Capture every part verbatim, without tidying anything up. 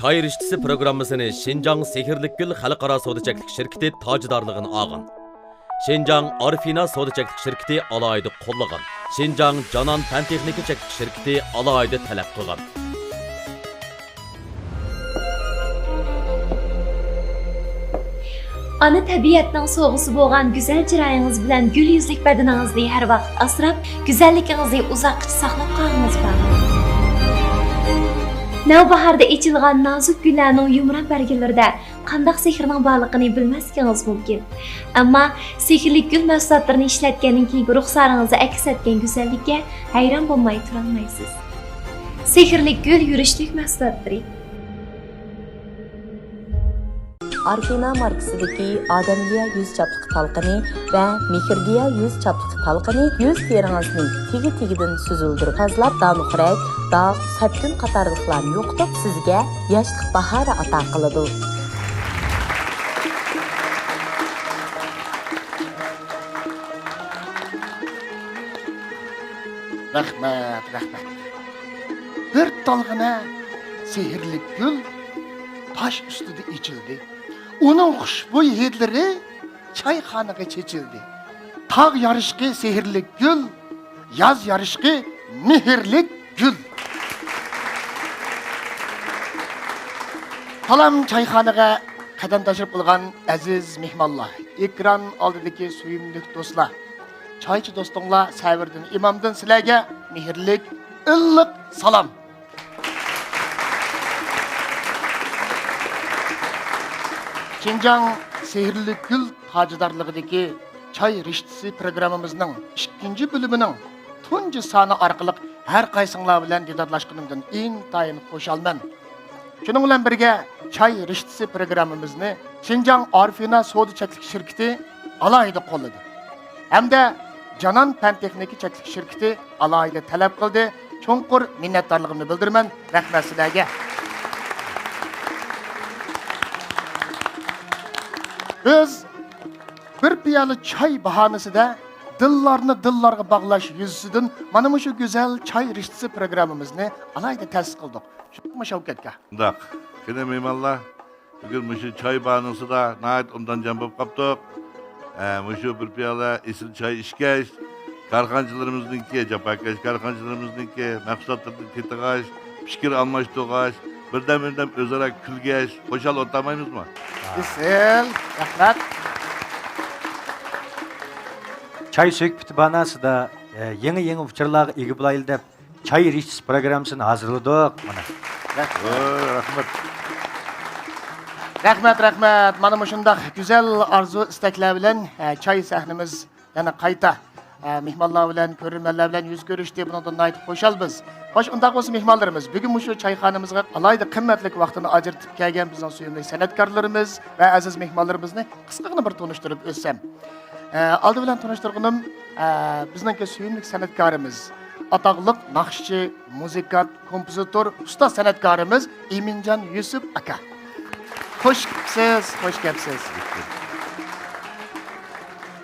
چاي رىشتىسى پروگراممىسىنى شىنجاڭ سېھىرلىك گۈل خەلقئارا سودا چەكلىك شىركىتى تاجدارلىقىنى ئالغان. شىنجاڭ ئارفىنا سودا چەكلىك شىركىتى ئالاھىدە قوللىغان. شىنجاڭ جانان پەن تېخنىكا چەكلىك شىركىتى ئالاھىدە تەلەپ قىلغان. ئانا تەبىئەتنىڭ سوۋغىسى بولغان گۈزەل چىرايىڭىز بىلەن گۈل يۈزلۈك بەدىنىڭىزنى ھەر ۋاقىت ئاسراپ، گۈزەللىكىڭىزنى ئۇزاققىچە ساقلاپ قالغىڭىز بار. نەۋباھاردا ئېچىلغان نازۇك گۈللەرنىڭ يۇمران بەرگىلىرىدە قانداق سېھىرنىڭ بارلىقىنى بىلمەسلىكىڭىز مۇمكىن. ئەمما سېھىرلىك گۈل مەھسۇلاتلىرىنى ئىشلەتكەندىن كېيىنكى رۇخسارىڭىزدا ئەكس ئەتكەن گۈزەللىككە ھەيران بولماي تۇرالمايسىز. سېھىرلىك گۈل يۈرۈشلۈك مەھسۇلاتلىرى. ئارفىنا ماركىسىدىكى ئادەمگە يۈز چاپلىقى تالقىنى ۋە مېھرىگىيا يۈز چاپلىقى تالقىنى يۈز تېرىڭىزنى تېگى-تېگىدىن سۈزۈلدۈرۈپ تازىلاپ، دانىخورەك، داغ، سەپتۈن قاتارلىقلارنى يوقىتىپ، سىزگە ياشلىق باھارى ئاتا قىلىدۇ. رەھمەت، رەھمەت. بىر تالغىنە سېھىرلىك گۈل تاش ئۈستىدە ئېچىلدى. ئۇنىڭ خۇشبۇي ھىدلىرى چايخانىغا چېچىلدى. تاغ يارىشقى سېھىرلىك گۈل، ياز يارىشقى مېھىرلىك گۈل. سالام چايخانىغا قەدەم تەشرىپ قىلغان ئەزىز مېھمانلار، ئېكران ئالدىدىكى سۆيۈملۈك دوستلار. چايچى دوستۇڭلار سەۋىردىن ئىمامدىن سىلەرگە مېھىرلىك، ئىللىق سالام. شىنجاڭ سېھىرلىك گۈل تاجىدارلىقىدىكى چاي رىشتىسى پروگراممىمىزنىڭ ئىككىنچى بۆلۈمىنىڭ تۇنجى سانى ئارقىلىق ھەر قايسىڭلار بىلەن دىدارلاشقىنىمدىن ئىنتايىن خۇشالمەن. شۇنىڭ بىلەن بىرگە، چاي رىشتىسى پروگراممىمىزنى شىنجاڭ ئارفىنا سودا چەكلىك شىركىتى ئالاھىدە قوللىدى ھەمدە جانان پەن تېخنىكا چەكلىك شىركىتى ئالاھىدە تەلەپ قىلدى. چوڭقۇر مىننەتدارلىقىمنى بىلدۈرىمەن. رەھمەت سىلەرگە. بىز بىر پىيالە چاي باھانىسىدە دىللارنى دىللارغا باغلاش يۈزىسىدىن مانا مۇشۇ گۈزەل چاي رىشتىسى پروگراممىمىزنى ئالاھىدە تەسىس قىلدۇق. شۇنداقمۇ شەۋكەتكا؟ شۇنداق. قېنى مېھمانلار، بۈگۈن مۇشۇ چاي باھانىسىدا ناھايىتى ئوبدان جەم بولۇپ قاپتۇق. ئە، مۇشۇ بىر پىيالە ئېسىل چاي ئىچكەچ، كارخانىچىلىرىمىزنىڭكى، جاپاكەش كارخانىچىلىرىمىزنىڭكى مەھسۇلاتلىرىنى تېتىغاچ، پىكىر ئالماشتۇرغاچ، بىردەم-بىردەم ئۆزئارا كۈلگەچ، خۇشال ئولتۇرمايمىزمۇ؟ ئېسىل، رەھمەت. چاي سۆھبىتى باھانىسىدا، ئە، يېڭى-يېڭى ئۇچۇرلارغا ئىگە بولايلى دەپ، چاي رىشتىسى پروگراممىسىنى ھازىرلىدۇق، مانا. رەھمەت. ۋاي، رەھمەت. رەھمەت، رەھمەت. مانا مۇشۇنداق گۈزەل ئارزۇ ئىستەكلەر بىلەن، ئە، چاي سەھنىمىز يەنە قايتا، ئە، مېھمانلار بىلەن، كۆرۈرمەنلەر بىلەن يۈز كۆرۈشتى. بۇنىڭدىن ناھايىتى خۇشال بىز. خوش، ئۇنداق بولسا مېھمانلىرىمىز، بۈگۈن مۇشۇ چايخانىمىزغا ئالاھىدە قىممەتلىك ۋاقتىنى ئاجرىتىپ كەلگەن بىزنىڭ سۆيۈملۈك سەنئەتكارلىرىمىز ۋە ئەزىز مېھمانلىرىمىزنى قىسقىغىنا بىر تونۇشتۇرۇپ ئۆتسەم. ئە، ئالدى بىلەن تونۇشتۇرغىنىم، ئە، بىزنىڭكى سۆيۈملۈك سەنئەتكارىمىز، ئاتاقلىق ناخشىچى، مۇزىكانت، كومپوزىتور، ئۇستاز سەنئەتكارىمىز ئىمىنجان يۈسۈپ ئاكا. خوش كەپسىز، خوش كەپسىز.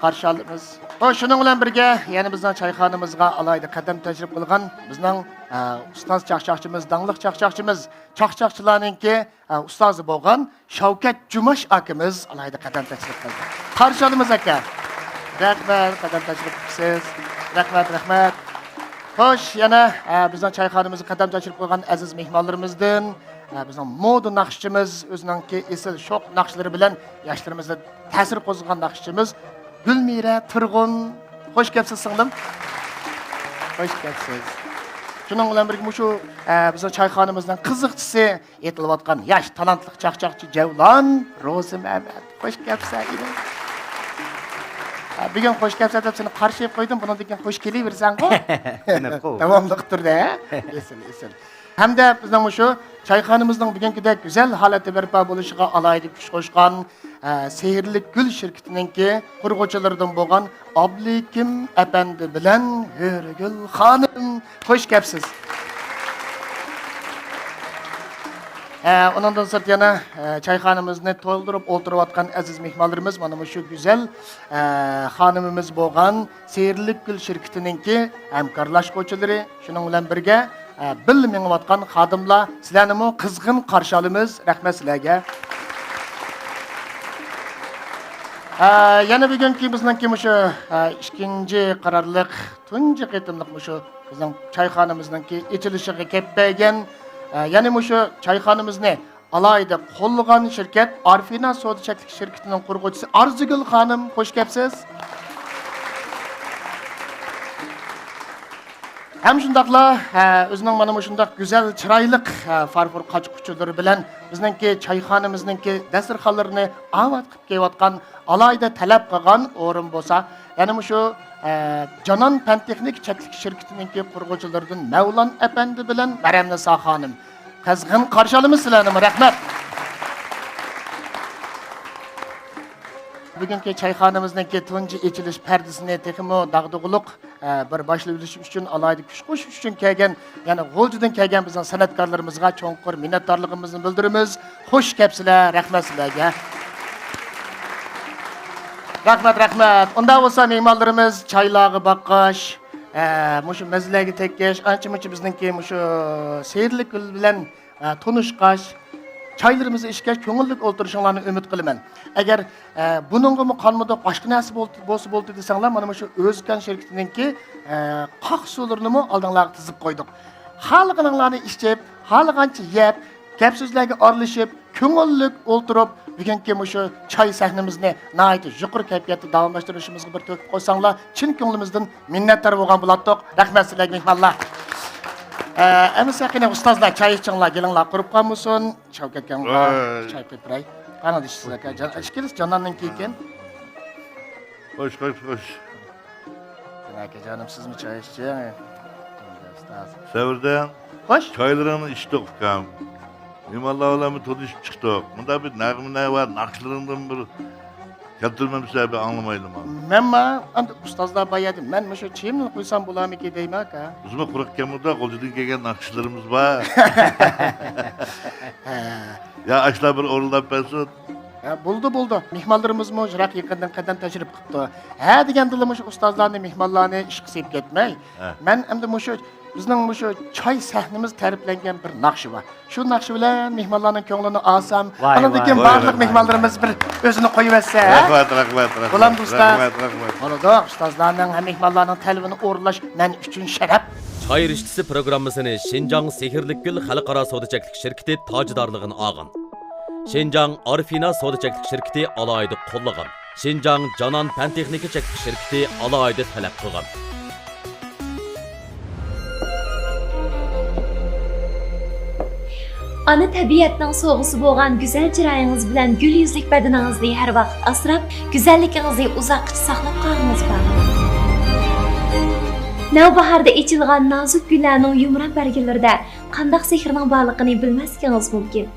قارشى ئالىمىز. خوش، شۇنىڭ بىلەن بىرگە يەنە بىزنىڭ چايخانىمىزغا ئالاھىدە قەدەم تەشرىپ قىلغان بىزنىڭ، ئە، ئۇستاز چاقچاقچىمىز، داڭلىق چاقچاقچىمىز، چاقچاقچىلارنىڭكى ئە، ئۇستازى بولغان شەۋكەت جۇماش ئاكىمىز ئالاھىدە قەدەم تەشرىپ قىلدى. قارشى ئالىمىز ئاكا. رەھمەت، قەدەم تەشرىپ قىپسىز. رەھمەت، رەھمەت. خوش، يەنە، ئە، بىزنىڭ چايخانىمىزغا قەدەم تەشرىپ قىلغان ئەزىز مېھمانلىرىمىزدىن، ئە، بىزنىڭ مودا ناخشىچىمىز، ئۆزىنىڭكى ئېسىل شوخ ناخشىلىرى بىلەن ياشلىرىمىزدا تەسىر قوزغىغان ناخشىچىمىز گۈلمىرە تۇرغۇن. خوش كەپسىز، سىڭلىم. خوش كەپسىز. شۇنىڭ بىلەن بىرگە، مۇشۇ، ئە، بىزنىڭ چايخانىمىزنىڭ قىزىقچىسى، ئېيتىلىۋاتقان ياش تالانتلىق چاقچاقچى جەۋلان روزىمەمەت. خوش كەپسەن، ئىنىم. ھە، بۈگۈن خوش كەپسەن دەپ سېنى قارشى ئېلىپ قويدۇم، بۇنىڭدىن كېيىن خوش كېلىۋېرىسەنغۇ. داۋاملىق تۇردى، ھە؟ ئېسىل، ئېسىل. ھەمدە بىزنىڭ مۇشۇ چايخانىمىزنىڭ بۈگۈنكىدەك گۈزەل ھالەتتە بەرپا بولۇشىغا ئالاھىدە كۈچ قوشقان، ئە، سېھىرلىك گۈل شىركىتىنىڭكى قۇرغۇچىلىرىدىن بولغان ئابلىكىم ئەپەندى بىلەن ھۆرىگۈل خانىم، خوش كەپسىز. ئە، ئۇنىڭدىن سىرت يەنە، ئە، چايخانىمىزنى تولدۇرۇپ ئولتۇرۇۋاتقان ئەزىز مېھمانلىرىمىز، مانا مۇشۇ گۈزەل، ئە، خانىمىمىز بولغان سېھىرلىك گۈل شىركىتىنىڭكى ھەمكارلاشقۇچىلىرى، شۇنىڭ بىلەن بىرگە، ئە، بىللە مېڭىۋاتقان خادىملار، سىلەرنىمۇ قىزغىن قارشى ئالىمىز. رەھمەت سىلەرگە. ئە، يەنە بۈگۈنكى بىزنىڭكى مۇشۇ، ئە، ئىككىنچى قارارلىق، تۇنجى قېتىملىق مۇشۇ بىزنىڭ چايخانىمىزنىڭكى ئېچىلىشىغا كەپ بەرگەن، ئە، يەنە مۇشۇ چايخانىمىزنى ئالاھىدە قوللىغان شىركەت ئارفىنا سودا چەكلىك شىركىتىنىڭ قۇرغۇچىسى ئارزۇگۈل خانىم، خوش كەپسىز. ھەم شۇنداقلا، ھە، ئۆزىنىڭ مانا مۇشۇنداق گۈزەل، چىرايلىق، ھە، فارفور قاچا-قۇچىلىرى بىلەن بىزنىڭكى چايخانىمىزنىڭكى دەستۇرخانلىرىنى ئاۋات قىلىپ كېلىۋاتقان، ئالاھىدە تەلەپ قىلغان ئورۇن بولسا، يەنە مۇشۇ، ھە، جانان پەن تېخنىكا چەكلىك شىركىتىنىڭكى قۇرغۇچىلىرىدىن مەۋلان ئەپەندى بىلەن مەرەمنىسا خانىم. قىزغىن قارشى ئالىمىز سىلەرنىمۇ، رەھمەت. بۈگۈنكى چايخانىمىزنىڭكى تۇنجى ئېچىلىش پەردىسىنى تېخىمۇ داغدۇغىلىق، ئە، بىر باشلىۋېلىش ئۈچۈن، ئالاھىدە كۈچ قوشۇش ئۈچۈن كەلگەن يەنە غۇلجىدىن كەلگەن بىزنىڭ سەنئەتكارلىرىمىزغا چوڭقۇر مىننەتدارلىقىمىزنى بىلدۈرىمىز. خوش كەپسىلەر، رەھمەت سىلەرگە. رەھمەت، رەھمەت. ئۇنداق بولسا مېھمانلىرىمىز چايلارغا باققاچ، ئە، مۇشۇ مەززىلەرگە تەگكەچ، ئانچە-مۇنچە بىزنىڭكى مۇشۇ سېھىرلىك گۈل بىلەن، ئە، تونۇشقاچ، چايلىرىمىزنى ئىچكەچ، كۆڭۈللۈك ئولتۇرۇشۇڭلارنى ئۈمىد قىلىمەن. ئەگەر، ئە، بۇنىڭغىمۇ قانمىدۇق، باشقا نەرسە بولتى-، بولسا بولدى دېسەڭلار، مانا مۇشۇ ئۆزكان شىركىتىنىڭكى، ئە، قاق سۇلىرىنىمۇ ئالدىڭلارغا تىزىپ قويدۇق. خالىغىنىڭلارنى ئىچىپ، خالىغانچە يەپ، گەپ-سۆزلەرگە ئارىلىشىپ، كۆڭۈللۈك ئولتۇرۇپ، بۈگۈنكى مۇشۇ چاي سەھنىمىزنى ناھايىتى يۇقىرى كەيپىياتتا داۋاملاشتۇرۇشىمىزغا بىر تۆھپە قوشساڭلار، چىن كۆڭلىمىزدىن مىننەتدار بولغان بولاتتۇق. رەھمەت سىلەرگە، مېھمانلار. ئە، ئەمىسە قېنى ئۇستازلار، چاي ئىچىڭلار، گېلىڭلار قۇرۇپ قالمىسۇن. شاۋكەت ئاكاڭغا ئەي. چاي قۇيۇپ بېرەي. قانداق ئىچىسىز ئاكا؟ جان-، ئىچكىلىس جاناننىڭكى ئىكەن. خوش، خوش، خوش. ئاكا جانىم، سىزمۇ چاي ئىچىڭ. ئۇستاز. سەۋردىن. خوش. چايلىرىڭنى ئىچتۇق، ئۇكام. مېھمانلار بىلەنمۇ تونۇشۇپ چىقتۇق. مۇنداق بىر نەغمە نەۋە، ناخشىلىرىڭدىن بىر كەلتۈرمەمسە بىر ئاڭلىمايلىما؟ مەنما ئەمدى ئۇستازلار بار يەردە، مەن مۇشۇ چېيىمنى قۇيسام بولارمىكىن دەيمەن ئاكا. بىزمۇ قۇرۇق كەلمىدۇق، غۇلجىدىن كەلگەن ناخشىلىرىمىز بار. ھە. يا ئاشۇلار بىر ئورۇنلاپ بەرسۇن. ھە، بولدى، بولدى. مېھمانلىرىمىزمۇ يىراق يېقىندىن قەدەم تەشرىپ قىپتۇ. ھە دېگەندىلا مۇشۇ ئۇستازلارنى، مېھمانلارنى ئىشقا سېلىپ كەتمەي. ھە. مەن ئەمدى مۇشۇ بىزنىڭ مۇشۇ چاي سەھنىمىز تەرىپلەنگەن بىر ناخشا بار. شۇ ناخشا بىلەن مېھمانلارنىڭ كۆڭلىنى ئالسام، ۋاي، ئانىڭدىن ۋاي، كېيىن ۋاي، بارلىق ۋاي، مېھمانلىرىمىز ۋاي. بىر ئۆزىنى قويۇۋەتسە، ھە؟ رەھمەت، رەھمەت، رەھمەت. بولامدۇ، ئۇستاز؟ رەھمەت، رەھمەت. بولىدۇ، ئۇستازلارنىڭ ھەم مېھمانلارنىڭ تەلىپىنى ئورۇنلاش مەن ئۈچۈن شەرەپ. چاي رىشتىسى پروگراممىسىنى شىنجاڭ سېھىرلىك گۈل خەلقئارا سودا چەكلىك شىركىتى تاجدارلىقىنى ئالغان. شىنجاڭ ئارفىنا سودا چەكلىك شىركىتى ئالاھىدە قوللىغان. شىنجاڭ جانان پەن تېخنىكا چەكلىك شىركىتى ئالاھىدە تەلەپ قىلغان. ئانا تەبىئەتنىڭ سوۋغىسى بولغان گۈزەل چىرايىڭىز بىلەن گۈل يۈزلۈك بەدىنىڭىزنى ھەر ۋاقىت ئاسراپ، گۈزەللىكىڭىزنى ئۇزاققىچە ساقلاپ قالغىنىڭىز بار. نەۋباھاردا ئېچىلغان نازۇك گۈللەرنىڭ يۇمران بەرگىلىرىدە قانداق سېھىرنىڭ بارلىقىنى بىلمەسلىكىڭىز مۇمكىن.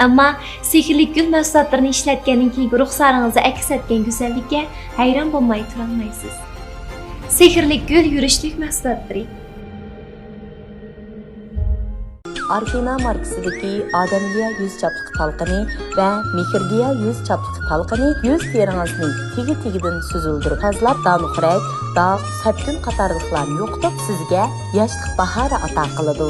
ئەمما سېھىرلىك گۈل مەھسۇلاتلىرىنى ئىشلەتكەندىن كېيىنكى رۇخسارىڭىزدا ئەكس ئەتكەن گۈزەللىككە ھەيران بولماي تۇرالمايسىز. سېھىرلىك گۈل يۈرۈشلۈك مەھسۇلاتلىرى. ئارفىنا ماركىسىدىكى ئادەمگىيە يۈز چاپلىقى تالقىنى ۋە مېھرىگىيە يۈز چاپلىقى تالقىنى يۈز تېرىڭىزنى تېگى-تېگىدىن سۈزۈلدۈرۈپ تازىلاپ، دانىخورەك، داغ، سەپتۈن قاتارلىقلارنى يوقىتىپ، سىزگە ياشلىق باھارى ئاتا قىلىدۇ.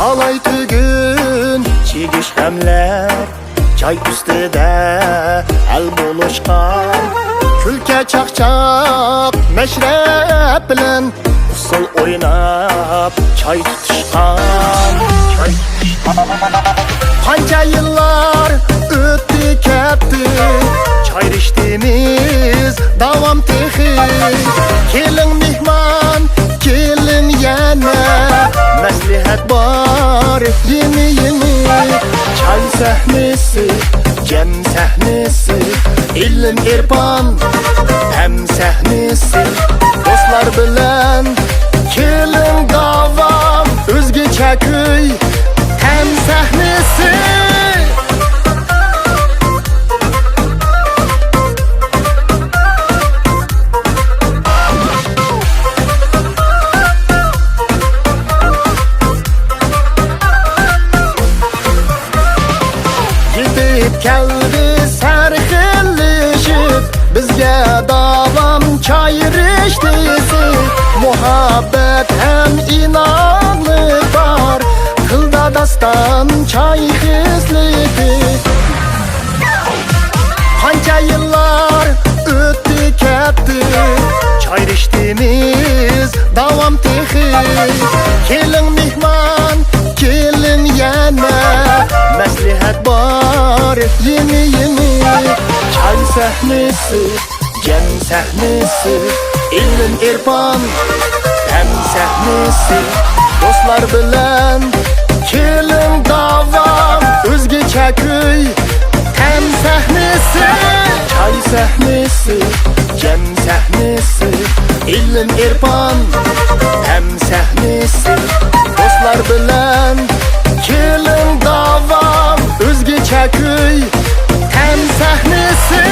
تالايتۈگۈن چىگىش غەملەر، چاي ئۈستىدە ئەل بولۇشقان، كۈلكە چاقچاق مەشرەپ بىلەن ئۇسسۇل ئويناپ چاي تۇتۇشقان. قانچە يىللار ئۆتتى كەتتى، چاي رىشتىمىز داۋام تېخى. كېلىڭ مېھمان، كېلىڭ يەنە، مەسلىھەت بار يېڭى-يېڭى. چاي سەھنىسى، جەم سەھنىسى، ئىلىم-ئېرپان، پەم سەھنىسى. دوستلار بىلەن كېلىڭ داۋام، ئۆزگىچە كۈي، تەم سەھنىسى. مۇھەببەت ھەم ئىنانى بار، تىلدا داستان چاي خىسلىتى. قانچە يىللار ئۆتتى كەتتى، چاي رىشتىمىز داۋام تېخى. كېلىڭ مېھمان، كېلىڭ يەنە، مەسلىھەت بار يېڭى يېڭى. چاي سەھنىسى، جەم سەھنىسى، ئىلىم ئېرپان، پەن سەھنىسى، دوستلار بىلەن كېلىڭ داۋام. ئۆزگىچە كۈي، تەن سەھنىسى، چاي سەھنىسى، جەم سەھنىسى، ئىلىم ئېرپان، پەن سەھنىسى، دوستلار بىلەن كېلىڭ داۋام. ئۆزگىچە كۈي، تەن سەھنىسى.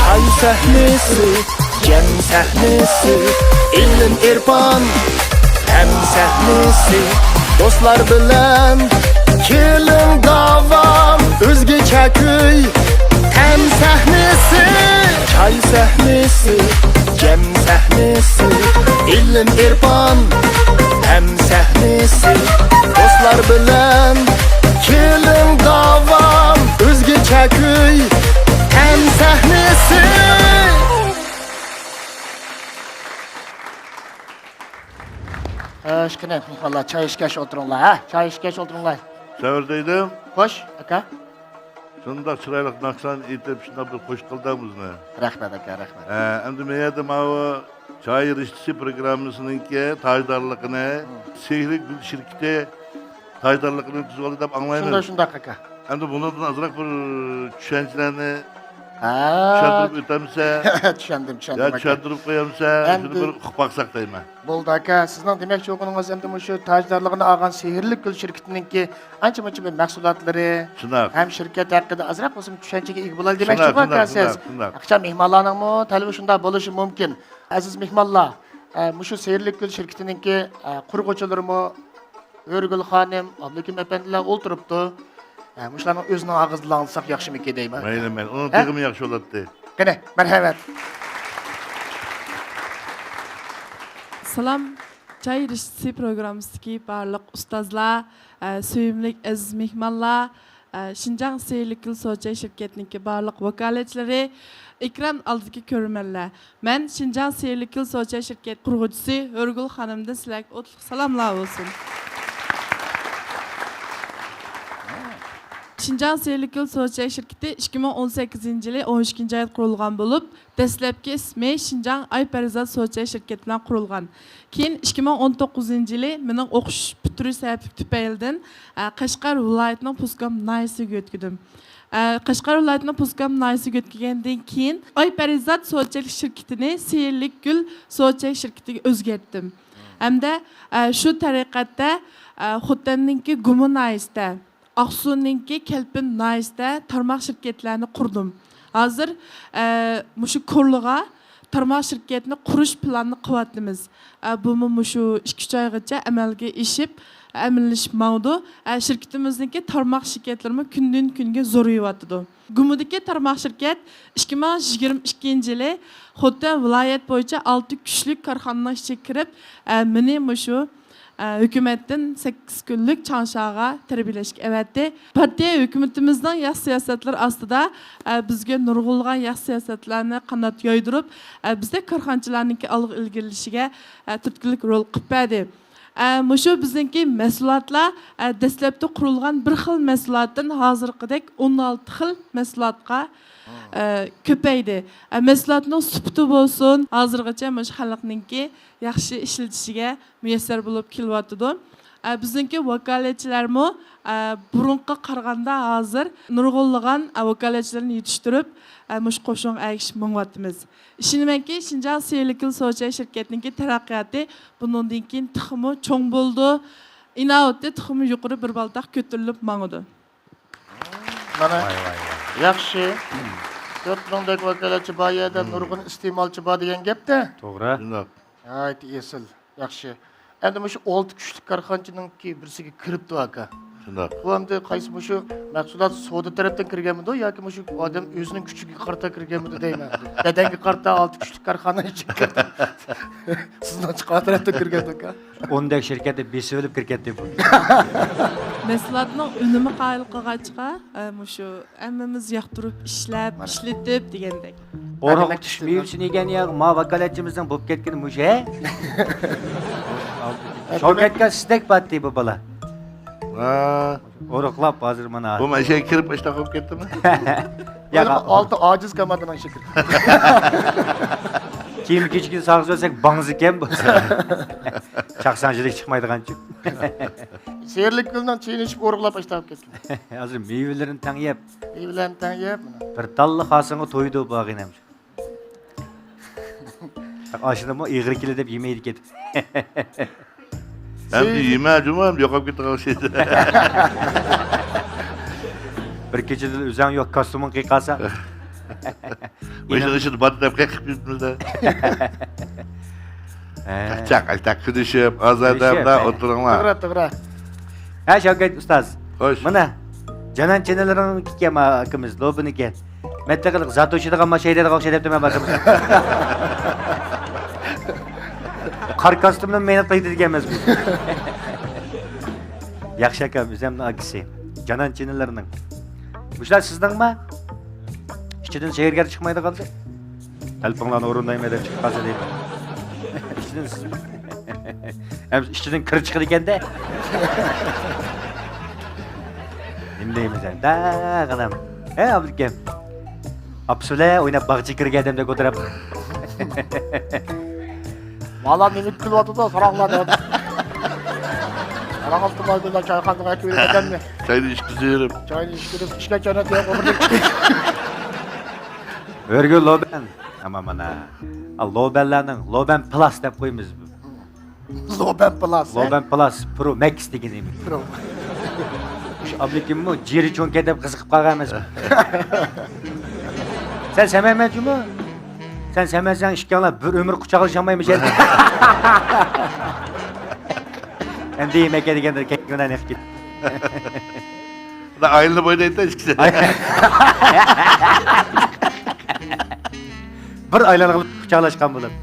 چاي سەھنىسى، جەم سەھنىسى، ئىلىم ئېرپان، پەن سەھنىسى، دوستلار بىلەن كېلىڭ داۋام. ئۆزگىچە كۈي، تەن سەھنىسى، چاي سەھنىسى، جەم سەھنىسى، ئىلىم ئېرپان، پەن سەھنىسى، دوستلار بىلەن كېلىڭ داۋام. ئۆزگىچە كۈي، تەن سەھنىسى. ئىشقىلىپ مېھمانلار، چاي ئىچكەچ ئولتۇرۇڭلار، ھە؟ چاي ئىچكەچ ئولتۇرۇڭلار. سەۋر دەيدۇ. خوش، ئاكا. شۇنداق چىرايلىق ناخشىلارنى ئېيتىپ، شۇنداق بىر خوش قىلدىڭ بىزنى. رەھمەت، ئاكا، رەھمەت. ھە، ئەمدى مەيەردە ماۋۇ چاي رىشتىسى پروگراممىسىنىڭكى تاجدارلىقىنى، سېھرىي گۈل شىركىتى تاجدارلىقىنى ئۆتكۈزۈۋالدى دەپ ئاڭلايمىز. شۇنداق، شۇنداق، ئاكا. ئەمدى بۇنىڭدىن ئازراق بىر چۈشەنچىلەرنى ھە. چۈشەندۈرۈپ ئۆتەمسە؟ چۈشەندىم، چۈشەندىم، يا ئاكا. چۈشەندۈرۈپ قويامسە؟ ئەمدى شۇنى بىر ئۇقۇپ باقساق دەيمەن. بولدى، ئاكا. سىزنىڭ دېمەكچى بولغىنىڭىز ئەمدى مۇشۇ تاجدارلىقىنى ئالغان سېھىرلىك گۈل شىركىتىنىڭكى ئانچە-مۇنچە بىر مەھسۇلاتلىرى شۇنداق. ھەم شىركەت ھەققىدە ئازراق بولسىمۇ چۈشەنچىگە ئىگە بولاي دېمەكچىغۇ، شۇنداق، ئاكا، شۇنداق، سىز. شۇنداق. ئاكىچان، مېھمانلارنىڭمۇ تەلىپى شۇنداق بولۇشى مۇمكىن. ئەزىز مېھمانلار، ئە، مۇشۇ سېھىرلىك گۈل شىركىتىنىڭكى، ئە، قۇرغۇچىلىرىمۇ، ھۆرگۈل خانىم، ئابلىكىم ئەپەندىلەر ئولتۇرۇپتۇ. ئە، مۇشۇلارنىڭ ئۆزىنىڭ ئاغزىدىن ئاڭلىساق ياخشىمىكىن دەيمەن. مەيلى، مەيلى. ئۇنىڭ ھە؟ تېخىمۇ ياخشى بولاتتى. قېنى، مەرھەمەت. سالام، چاي رىشتىسى پروگراممىسىدىكى بارلىق ئۇستازلار، ئە، سۆيۈملۈك ئەزىز مېھمانلار، ئە، شىنجاڭ سېھىرلىك گۈل سوچاي شىركەتنىڭكى بارلىق ۋاكالەتچىلىرى، ئېكران ئالدىدىكى كۆرۈرمەنلەر. مەن شىنجاڭ سېھىرلىك گۈل سوچاي شىركەت قۇرغۇچىسى ھۆرگۈل خانىمدىن سىلەرگە ئوتلۇق سالاملار بولسۇن. شىنجاڭ سېھىرلىك گۈل سوچاي شىركىتى ئىككى مىڭ ئون سەككىزىنچى يىلى ئون ئىككىنچى ئايدا قۇرۇلغان بولۇپ، دەسلەپكى ئىسمى شىنجاڭ ئاي پەرىزات سوچاي شىركەت بىلەن قۇرۇلغان. كېيىن ئىككى مىڭ ئون توققۇزىنچى يىلى مېنىڭ ئوقۇش پۈتتۈرۈش سەۋەبلىك تۈپەيلىدىن، ئە، قەشقەر ۋىلايىتىنىڭ پۇسكام ناھىيەسىگە يۆتكىدىم. ئە، قەشقەر ۋىلايىتىنىڭ پۇسكام ناھىيەسىگە يۆتكىگەندىن كېيىن، ئاي پەرىزات سوچايلىق شىركىتىنى سېھىرلىك گۈل سوچاي شىركىتىگە ئۆزگەرتتىم. ھەمدە، ئە، شۇ تەرىقەتتە، ئە، خوتەننىڭكى گۇما ناھىيەسىدە، ئاقسۇنىڭكى كەلپىن ناھىيەسىدە تارماق شىركەتلەرنى قۇردۇم. ھازىر، ئە، مۇشۇ كورلىغا تارماق شىركەتنى قۇرۇش پىلانىنى قىلىۋاتىمىز. ئە، بۇمۇ مۇشۇ ئىككى ئۈچ ئايغىچە ئەمەلگە ئېشىپ، ئەمەلىيلىشىپ ماڭىدۇ. ئە، شىركىتىمىزنىڭكى تارماق شىركەتلىرىمۇ كۈندىن كۈنگە زورىيىۋاتىدۇ. گۇمىدىكى تارماق شىركەت ئىككى مىڭ يىگىرمە ئىككىنچى يىلى خوتەن ۋىلايەت بويىچە ئالتە كۈچلۈك كارخانىنىڭ ئىچىگە كىرىپ، ئە، مېنى مۇشۇ، ئە، ھۆكۈمەتتىن سەككىز كۈنلۈك چاڭشاغا تەربىيەلەشكە ئەۋەتتى. پارتىيە ھۆكۈمىتىمىزنىڭ ياخشى سىياسەتلىرى ئاستىدا، ئە، بىزگە نۇرغۇنلىغان ياخشى سىياسەتلەرنى قانات يايدۇرۇپ، ئە، بىزدەك كارخانىچىلارنىڭكى ئالغا ئىلگىرىلىشىگە، ئە، تۈرتكىلىك رول قىلىپ بەردى. ئە، مۇشۇ بىزنىڭكى مەھسۇلاتلار، ئە، دەسلەپتە قۇرۇلغان بىر خىل مەھسۇلاتتىن ھازىرقىدەك ئون ئالتە خىل مەھسۇلاتقا، ئە، كۆپەيدى. ئە، مەھسۇلاتنىڭ سۈپىتى بولسۇن، ھازىرغىچە مۇشۇ خەلقنىڭكى ياخشى ئىشلىتىشىگە مۇيەسسەر بولۇپ كېلىۋاتىدۇ. ئە، بىزنىڭكى ۋاكالەتچىلەرمۇ، ئە، بۇرۇنقىغا قارىغاندا ھازىر نۇرغۇنلىغان، ئە، ۋاكالەتچىلەرنى يېتىشتۈرۈپ، ئە، مۇشۇ قوشۇنغا ئەگىشىپ مېڭىۋاتىمىز. ئىشىنىمەنكى، شىنجاڭ سېھىرلىك گۈل سوچاي شىركەتنىڭكى تەرەققىياتى بۇنىڭدىن كېيىن تېخىمۇ چوڭ بولىدۇ، ئىناۋىتى تېخىمۇ يۇقىرى بىر بالداق كۆتۈرۈلۈپ ماڭىدۇ. مانا، ۋاي، ۋاي، ۋاي. ياخشى. تۆت مىڭدەك ۋاكالەتچى بار يەردە نۇرغۇن ئىستېمالچى بار دېگەن گەپتە. توغرا. شۇنداق. ناھايىتى ئېسىل، ياخشى. ئەمدى مۇشۇ ئالتە كۈچلۈك كارخانىچىنىڭكى بىرسىگە كىرىپتۇ ئاكا. شۇنداق. بۇ ئەمدى قايسى، مۇشۇ مەھسۇلات سودا تەرەپتىن كىرگەنمىدۇ ياكى مۇشۇ ئادەم ئۆزىنىڭ كۈچىگە قارىتا كىرگەنمىدۇ دەيمەن. بەدەنگە قارىتا ئالتە كۈچلۈك كارخانا ئىچىگە كىردى. سىزنىڭچە قايسى تەرەپتىن كىرگەندۇ ئاكا؟ ئوندەك شىركەتنى بېسىۋېلىپ كىرگەنتى بۇ. مەھسۇلاتنىڭ ئۈنۈمى قايىل قىلغاچقا، ئە، مۇشۇ ھەممىمىز ياقتۇرۇپ ئىشلەپ، مانا. ئىشلىتىپ دېگەندەك. ئورۇق تۇتۇش مېۋىسىنى يېگەن ياغ، ما ۋاكالەتچىمىزنىڭ بولۇپ كەتكىنى مۇشۇ، ھە؟ شاۋكەتكە سىزدەك باتتى بۇ بالا. ھا. ئورۇقلاپ ھازىر مانا. بۇ مەشەگە كىرىپ ئاشتاق بولۇپ كەتتىمۇ؟ ياق. ئالتە ئاجىز كامادىنىڭ شېكىل. كىيىم كېچىكىنى ساغىز بەرسەك باڭزىكەن بۇ. چاقساڭچىلىك چىقمايدىغانچۇ. سېرىلىك گۈلنىڭ چېيىنى ئىچىپ ئورۇقلاپ ئاشتاق بولۇپ كەتكەن. ھازىر مېۋىلىرىنى تەڭ يەپ. مېۋىلەرنى تەڭ يەپ. بىر تاللا خاسىڭغا تويىدۇ بۇ ئاغىنەم. ئاشۇندىمۇ ئېغىر كېلە دەپ يېمەيدىكەن. ئەمدى يېمە جۇمۇ، ئەمدى يوقاپ كېتىدىغان ئوخشايدۇ. بىر كېچىدىن ئۆزۈڭ يوق، كاستيۇمۇڭ قىيقالسا. مۇشۇنىڭ ئىچىدە بار دەپ قېقىپ يۈرىمىز-دە. ھە. چاق، ئاشتاق كۈلۈشۈپ، ئازادە كۈلۈشۈپ، ھە. ئولتۇرۇڭلار. توغرا، توغرا. ھە، شاۋكەت ئۇستاز. خوش. مانا، جانان چىنىلىرىڭكىكەن، ئاكىمىز، لوبىنىكەن. مەن تېخى زاتوشىدىغان ماشىنا ھەيدەيدىغان ئوخشايدۇ دەپتىمەن باشلىمىسا. قارا كاستيۇمنى مېنى قىلدى دېگەن ئەمەس بۇ. ياخشى ئاكام، ئۆزەمنىڭ ئاكىسى. جانان چىنىلىرىنىڭ. مۇشۇلار سىزنىڭما؟ ئىچىدىن سېھىرگەر چىقمايدىغانسى. تەلىپىڭلارنى ئورۇندايمەن دەپ چىقىپ قالسا دەيمەن. ئىچىدىن سىز. ھەم ئىچىدىن كىر چىقىدىكەن-دە. نېمە دەيمىز ئەمدى، غەنەم. ھە، ئابلىكىم. ئاپىسى بىلەن ئويناپ باغچىغا كىرگەن ئادەمدەك ئولتۇرۇپ. بالا نېمە كۈلۈۋاتىدۇ، ساراڭلار دەپ. ساراڭ ئاپتىمال بىلەن چايخانىغا ئەكىۋېلىپ ئەكەمنى. چاينى ئىچكۈزۈپ. چاينى ئىچكۈزۈپ، ئىچكەن چاينى تېگىپ ئولتۇردۇم. ھۆرگۈل لوبەن. ئەمما مانا، لوبەنلەرنىڭ لوبەن پلاس دەپ قويىمىز. لوبەن پلاس، ھە؟ لوبەن پلاس پرو مەكس دېگىنى. پرو. شۇ ئابلىكىممۇ جىرى چوڭكەن دەپ قىزىقىپ قالغان ئەمەسمۇ؟ سەن سەمەمەن جۇمۇ؟ سەن سەمەسەڭ ئىككىڭلار بىر ئۆمۈر قۇچاقلىشالمايمىز ئەمدى. ئەمدى يېمەككە دېگەندە كەتكىنە نېخى. ئايلىنىپ ئوينايدۇ ئىككىسى. بىر ئايلانغىلى قۇچاقلاشقان بولۇپ.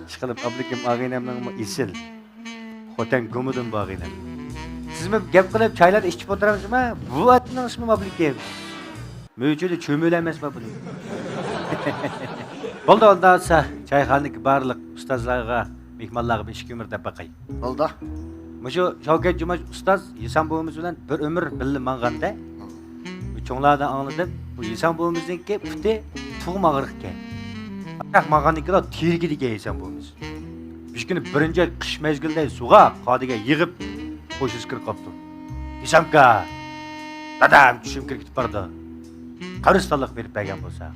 ئىشقىلىپ، ئابلىكىم ئاغىنەمنىڭمۇ ئېسىل. خوتەن گۇمىدىن بۇ ئاغىنەم. سىزمۇ گەپ قىلىپ، چايلارنى ئىچىپ ئولتۇرامسىزما؟ بۇ ئاتنىڭ ئىسمى ئابلىكىم. مۆچىدە چۆمۈلە ئەمەسما بۇنى؟ بولدى، ئۇنداق بولسا، چايخانىدىكى بارلىق ئۇستازلارغا، مېھمانلارغا بىر ئىككى ئۆمۈر دەپ باقاي. بولدى. مۇشۇ شاۋكەت جۇمۇ ئۇستاز ھېسام بوۋىمىز بىلەن بىر ئۆمۈر بىللە ماڭغاندا، چوڭلاردىن ئاڭلىدىم، بۇ ھېسام بوۋىمىزنىڭكى پۇتى تۇغما ئاغرىقكەن. ئاياق ماڭغاندىن كېيىن تېرىكىدىكەن ھېسام بوۋىمىز. بىر كۈنى بىرىنچى ئاي قىش مەزگىلىدە سۇغا قادىگە يىغىپ، خوشىسى كىرىپ قاپتۇ. ھېسامكا، دادام چۈشۈم كىرىپ كېتىپ بارىدۇ. قەبرىستانلىققا بېرىپ بەرگەن بولسا.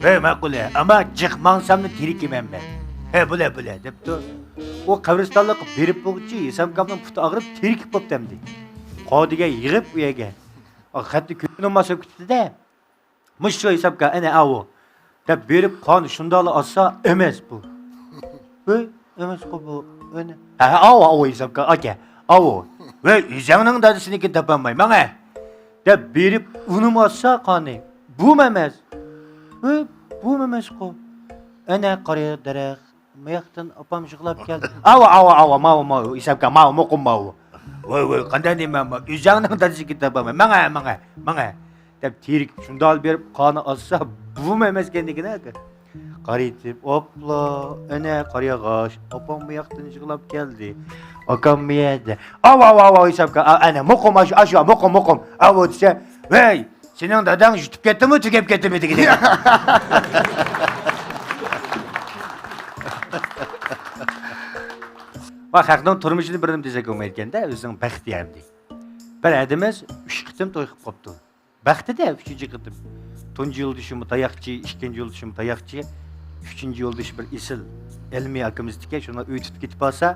ھەي، ماقۇل، ئەمما جىق ماڭساممۇ تېرىكىمەن مەن. ھە، بولە، بولە، دەپتۇ. ئۇ قەبرىستانلىققا بېرىپ بولغۇچە ھېسامكامنىڭ پۇتى ئاغرىپ تېرىكىپ بوپتۇ ئەمدى. قادىگە يىغىپ ئۇ يەرگە. خەتنى كۆرۈنۈپ ماساپ كېتىپتۇ-دە. مۇشۇ ھېسابكا، ئەنە ئاۋۇ دەپ بېرىپ، قان شۇنداقلا ئالسا، ئەمەس بۇ. ھەي، ئەمەسقۇ بۇ، ئەنە. ھە، ھە، ئاۋۇ، ئاۋۇ ھېسابكا، ئاكا، ئاۋۇ. ۋەي، ئۆزۈڭنىڭ دادىسىنىڭكىنى تاپالماي، ماڭە. دەپ بېرىپ، ئۇنىمۇ ئالسا قانى، بۇمۇ ئەمەس. ھەي، بۇمۇ ئەمەسقۇ. ئەنە قارا دەرەخ. مۇياقتىن ئاپام يىغلاپ كەلدى. ئاۋۇ، ئاۋۇ، ئاۋۇ، ماۋۇ، ماۋۇ، ھېسابكا، ماۋۇ، مۇقىم ماۋۇ. ۋاي، ۋاي، قانداق دېمەن، ماۋۇ، ئۆزۈڭنىڭ دادىسىنىڭكىنى تاپالماي، ماڭە، ماڭە، ماڭە، دەپ تېرىكىپ شۇنداق بېرىپ قانى ئالسا، بۇمۇ ئەمەسكەن دېگىنە ئاكا. قارىتىپ، ئوپلا، ئەنە قارىياغاچ، ئاپام مۇياقتىن يىغلاپ كەلدى. ئاكام مۇيەدە. ئاۋۇ، ئاۋۇ، ئاۋۇ، ھېسابكا، ئا، ئەنە، مۇقىم، ئاشۇ، ئاشۇ، مۇقىم، مۇقىم. ئاۋۇ دېسە، ۋەي، سېنىڭ داداڭ يۇتۇپ كەتتىمۇ، تۈگەپ كەتتىمۇ دېگىنى. ۋە خەقنىڭ تۇرمۇشىنى بىر نېمە دېسەك بولمايدىكەن-دە، ئۆزىنىڭ بەختى ئەمدى. بىر ھەدىمىز ئۈچ قېتىم توي قىلىپ قاپتۇ. بەختى-دە، ئۈچىنچى قېتىم. تۇنجى يولدىشىمۇ تاياقچى، ئىككىنچى يولدىشىمۇ تاياقچى، ئۈچىنچى يولدىشى بىر ئېسىل ئىلمىي ئاكىمىزدىكەن، شۇنى ئۆي تۇتۇپ كېتىپ قالسا،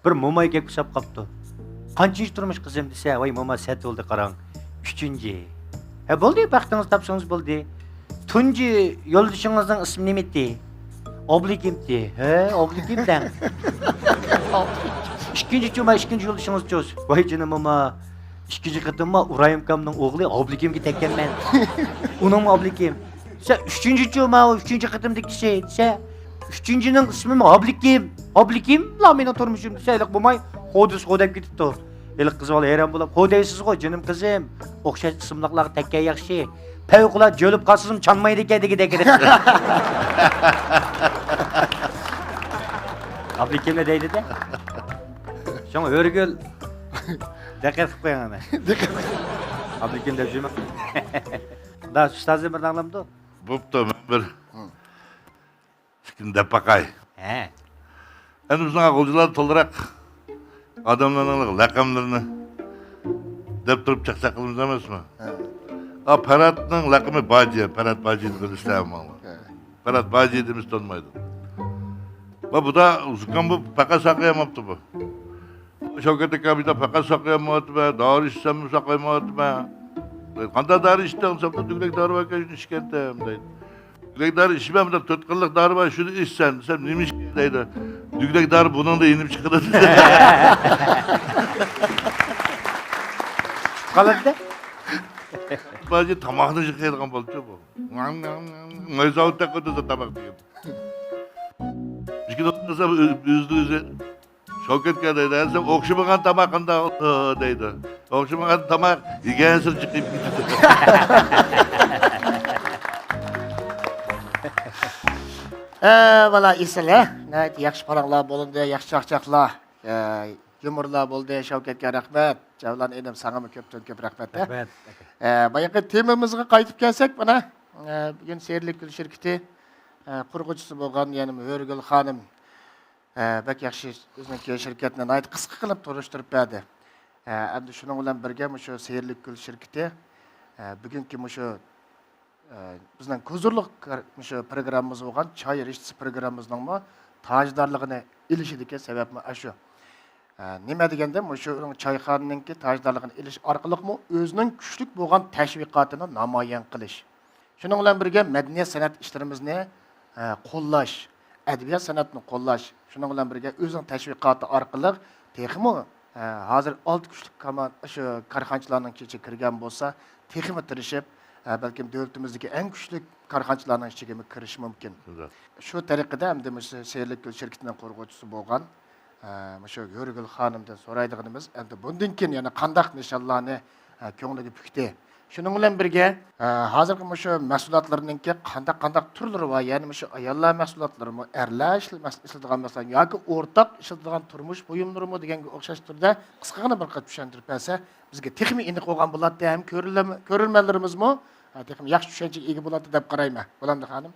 بىر موماي گەپكە ساپ قاپتۇ. قانچىنچى تۇرمۇش قىزىم دېسە، ۋاي موما سەت بولدى قاراڭ. ئۈچىنچى. ھە بولدى، بەختىڭىزنى تاپسىڭىز بولدى. تۇنجى يولدىشىڭىزنىڭ ئىسمى نېمىتى؟ ئابلىكىمتى؟ ھە، ئابلىكىم دەڭ. ئىككىنچىچۇ، ما ئىككىنچى يولدىشىڭىزچۇ؟ ۋاي جېنىم، ما ئىككىنچى قېتىمما ئۇرايىم ئاكامنىڭ ئوغلى ئابلىكىمگە تەگكەنمەن. ئۇنىڭمۇ ئابلىكىم. سەن ئۈچىنچىچۇ، ما ئۇ ئۈچىنچى قېتىمدىكى كىشى دېسە، ئۈچىنچىنىڭ ئىسمىمۇ ئابلىكىم. ئابلىكىملا مېنىڭ تۇرمۇشۇم دېسە، ھېلىقى بولماي، خو دېسە خو دەپ كېتىپتۇ. ھېلىقى قىز بالا ھەيران بولۇپ، خو دەيسىزغۇ، جېنىم قىزىم، ئوخشاش ئىسىملىقلارغا تەگكەن ياخشى. پەۋقۇلئاددە جۆلۈپ قالسىزمۇ چانمايدىكەن دېگۈدەك ئىدى. ئابلىكىملا دەيدۇ-دە. شۇڭا ھۆرىگۈل، دىققەت قىلىپ قويۇڭ ئەنە. دىققەت قىلىڭ. ئابلىكىم دەپ يۈرمەڭ. دا ئۇستازى بىر داڭلامدۇ؟ بوپتۇ، مەن بىر ھە. ئىككىنى دەپ باقاي. ھە. ئەمدى بىزنىڭ غۇلجىلار تولىراق ئادەملەرنىڭ لەقەملىرىنى دەپ تۇرۇپ چاقچاق قىلىمىز ئەمەسمۇ؟ ھە. ئا، پەرھاتنىڭ لەقىمى باجى، پەرھات باجى دېگەن ئىسلام ماڭا. ھە. پەرھات باجى دېمىسە تونمايدۇ. ۋە بۇدا زۇكام بۇ پەقەت ساقىيالماپتۇ بۇ. شەۋكەت ئاكا بىدا پەقەت ساقىيالمايۋاتىمەن، دارى ئىچسەممۇ ساقىيالمايۋاتىمەن. قانداق دارى ئىچتىڭ دېسەم، دۈگىلەك دارى باركەن، شۇنى ئىچكەنتىم دەيدۇ. دۈگىلەك دارى ئىچمە، بۇنداق تۆت قىرلىق دارى بار، شۇنى ئىچسەن دېسەم، نېمە ئىچكەن دەيدۇ. دۈگىلەك دارى بۇنىڭدا يېنىپ چىقىدۇ دېدى. قالاتتى. باجى تاماقنى يەيدىغان بالىچۇ بۇ. ماي زاۋۇت تەققىدە تاماق دېگەن. ئىككى دوختۇر ئۆزىنى ئۆزى شەۋكەتكە دەيدۇ، ھە، سەن ئوخشىمىغان تاماق قانداق بولىدۇ دەيدۇ. ئوخشىمىغان تاماق يېگەنسېرى جىقىيىپ كېتىدۇ. ئە، بالا ئېسىل، ھە؟ ناھايىتى ياخشى پاراڭلار بولۇندى، ياخشى چاقچاقلار، ئە، يۇمۇرلار بولدى. شەۋكەتكە رەھمەت. جەۋلان ئىنىم، ساڭىمۇ كۆپتىن كۆپ رەھمەت، ھە؟ رەھمەت، ئاكا. ئە، بايىقى تېمىمىزغا قايتىپ كەلسەك، مانا، ئە، بۈگۈن سېھىرلىك گۈل شىركىتى، ئە، قۇرغۇچىسى بولغان، يەنى ھۆرىگۈل خانىم، ئە، بەك ياخشى ئۆزىنىڭكى شىركەتنى ناھايىتى قىسقا قىلىپ تونۇشتۇرۇپ بەردى. ئە، ئەمدى شۇنىڭ بىلەن بىرگە مۇشۇ سېھىرلىك گۈل شىركىتى، ئە، بۈگۈنكى مۇشۇ، ئە، بىزنىڭ ھۇزۇرلۇق كار-، مۇشۇ پروگراممىمىز بولغان چاي رىشتىسى پروگراممىمىزنىڭمۇ تاجدارلىقىنى ئېلىشىدىكى سەۋەبمۇ ئاشۇ. ئە، نېمە دېگەندە، مۇشۇ چايخانىنىڭكى تاجدارلىقىنى ئېلىش ئارقىلىقمۇ ئۆزىنىڭ كۈچلۈك بولغان تەشۋىقاتىنى نامايان قىلىش. شۇنىڭ بىلەن بىرگە مەدەنىيەت سەنئەت ئىشلىرىمىزنى، ئە، قوللاش، ئەدەبىيات سەنئەتنى قوللاش، شۇنىڭ بىلەن بىرگە ئۆزىنىڭ تەشۋىقاتى ئارقىلىق تېخىمۇ، ئە، ھازىر ئالتە كۈچلۈك كاما-، شۇ كارخانىچىلارنىڭ ئىچىگە كىرگەن بولسا، تېخىمۇ تىرىشىپ، ئە، بەلكىم دۆلىتىمىزدىكى ئەڭ كۈچلۈك كارخانىچىلارنىڭ ئىچىگىمۇ كىرىشى مۇمكىن. شۇ تەرىقىدە ئەمدى مۇشۇ سېھىرلىك گۈل شىركىتىنىڭ قۇرغۇچىسى بولغان، ئە، مۇشۇ ھۆرىگۈل خانىمدىن سورايدىغىنىمىز، ئەمدى بۇندىن كېيىن يەنە قانداق نىشانلارنى، ئە، كۆڭلىگە پۈكتى؟ شۇنىڭ بىلەن بىرگە، ئە، ھازىرقى مۇشۇ مەھسۇلاتلىرىنىڭكى قانداق، قانداق تۈرلىرى بار؟ يەنى مۇشۇ ئاياللار مەھسۇلاتلىرىمۇ، ئەرلەر ئىشلە-، مەس-، ئىشلىتىدىغان، مەسىلەن، ياكى ئورتاق ئىشلىتىدىغان تۇرمۇش بۇيۇملىرىمۇ دېگەنگە ئوخشاش تۈردە قىسقىغىنە بىر قېتىم چۈشەندۈرۈپ بەرسە، بىزگە تېخىمۇ ئېنىق بولغان بولاتتى ھەم كۆرۈرلەر-، كۆرۈرمەنلىرىمىزمۇ، ھە، تېخىمۇ ياخشى چۈشەنچىگە ئىگە بولاتتى دەپ قارايمەن. بولامدۇ خانىم؟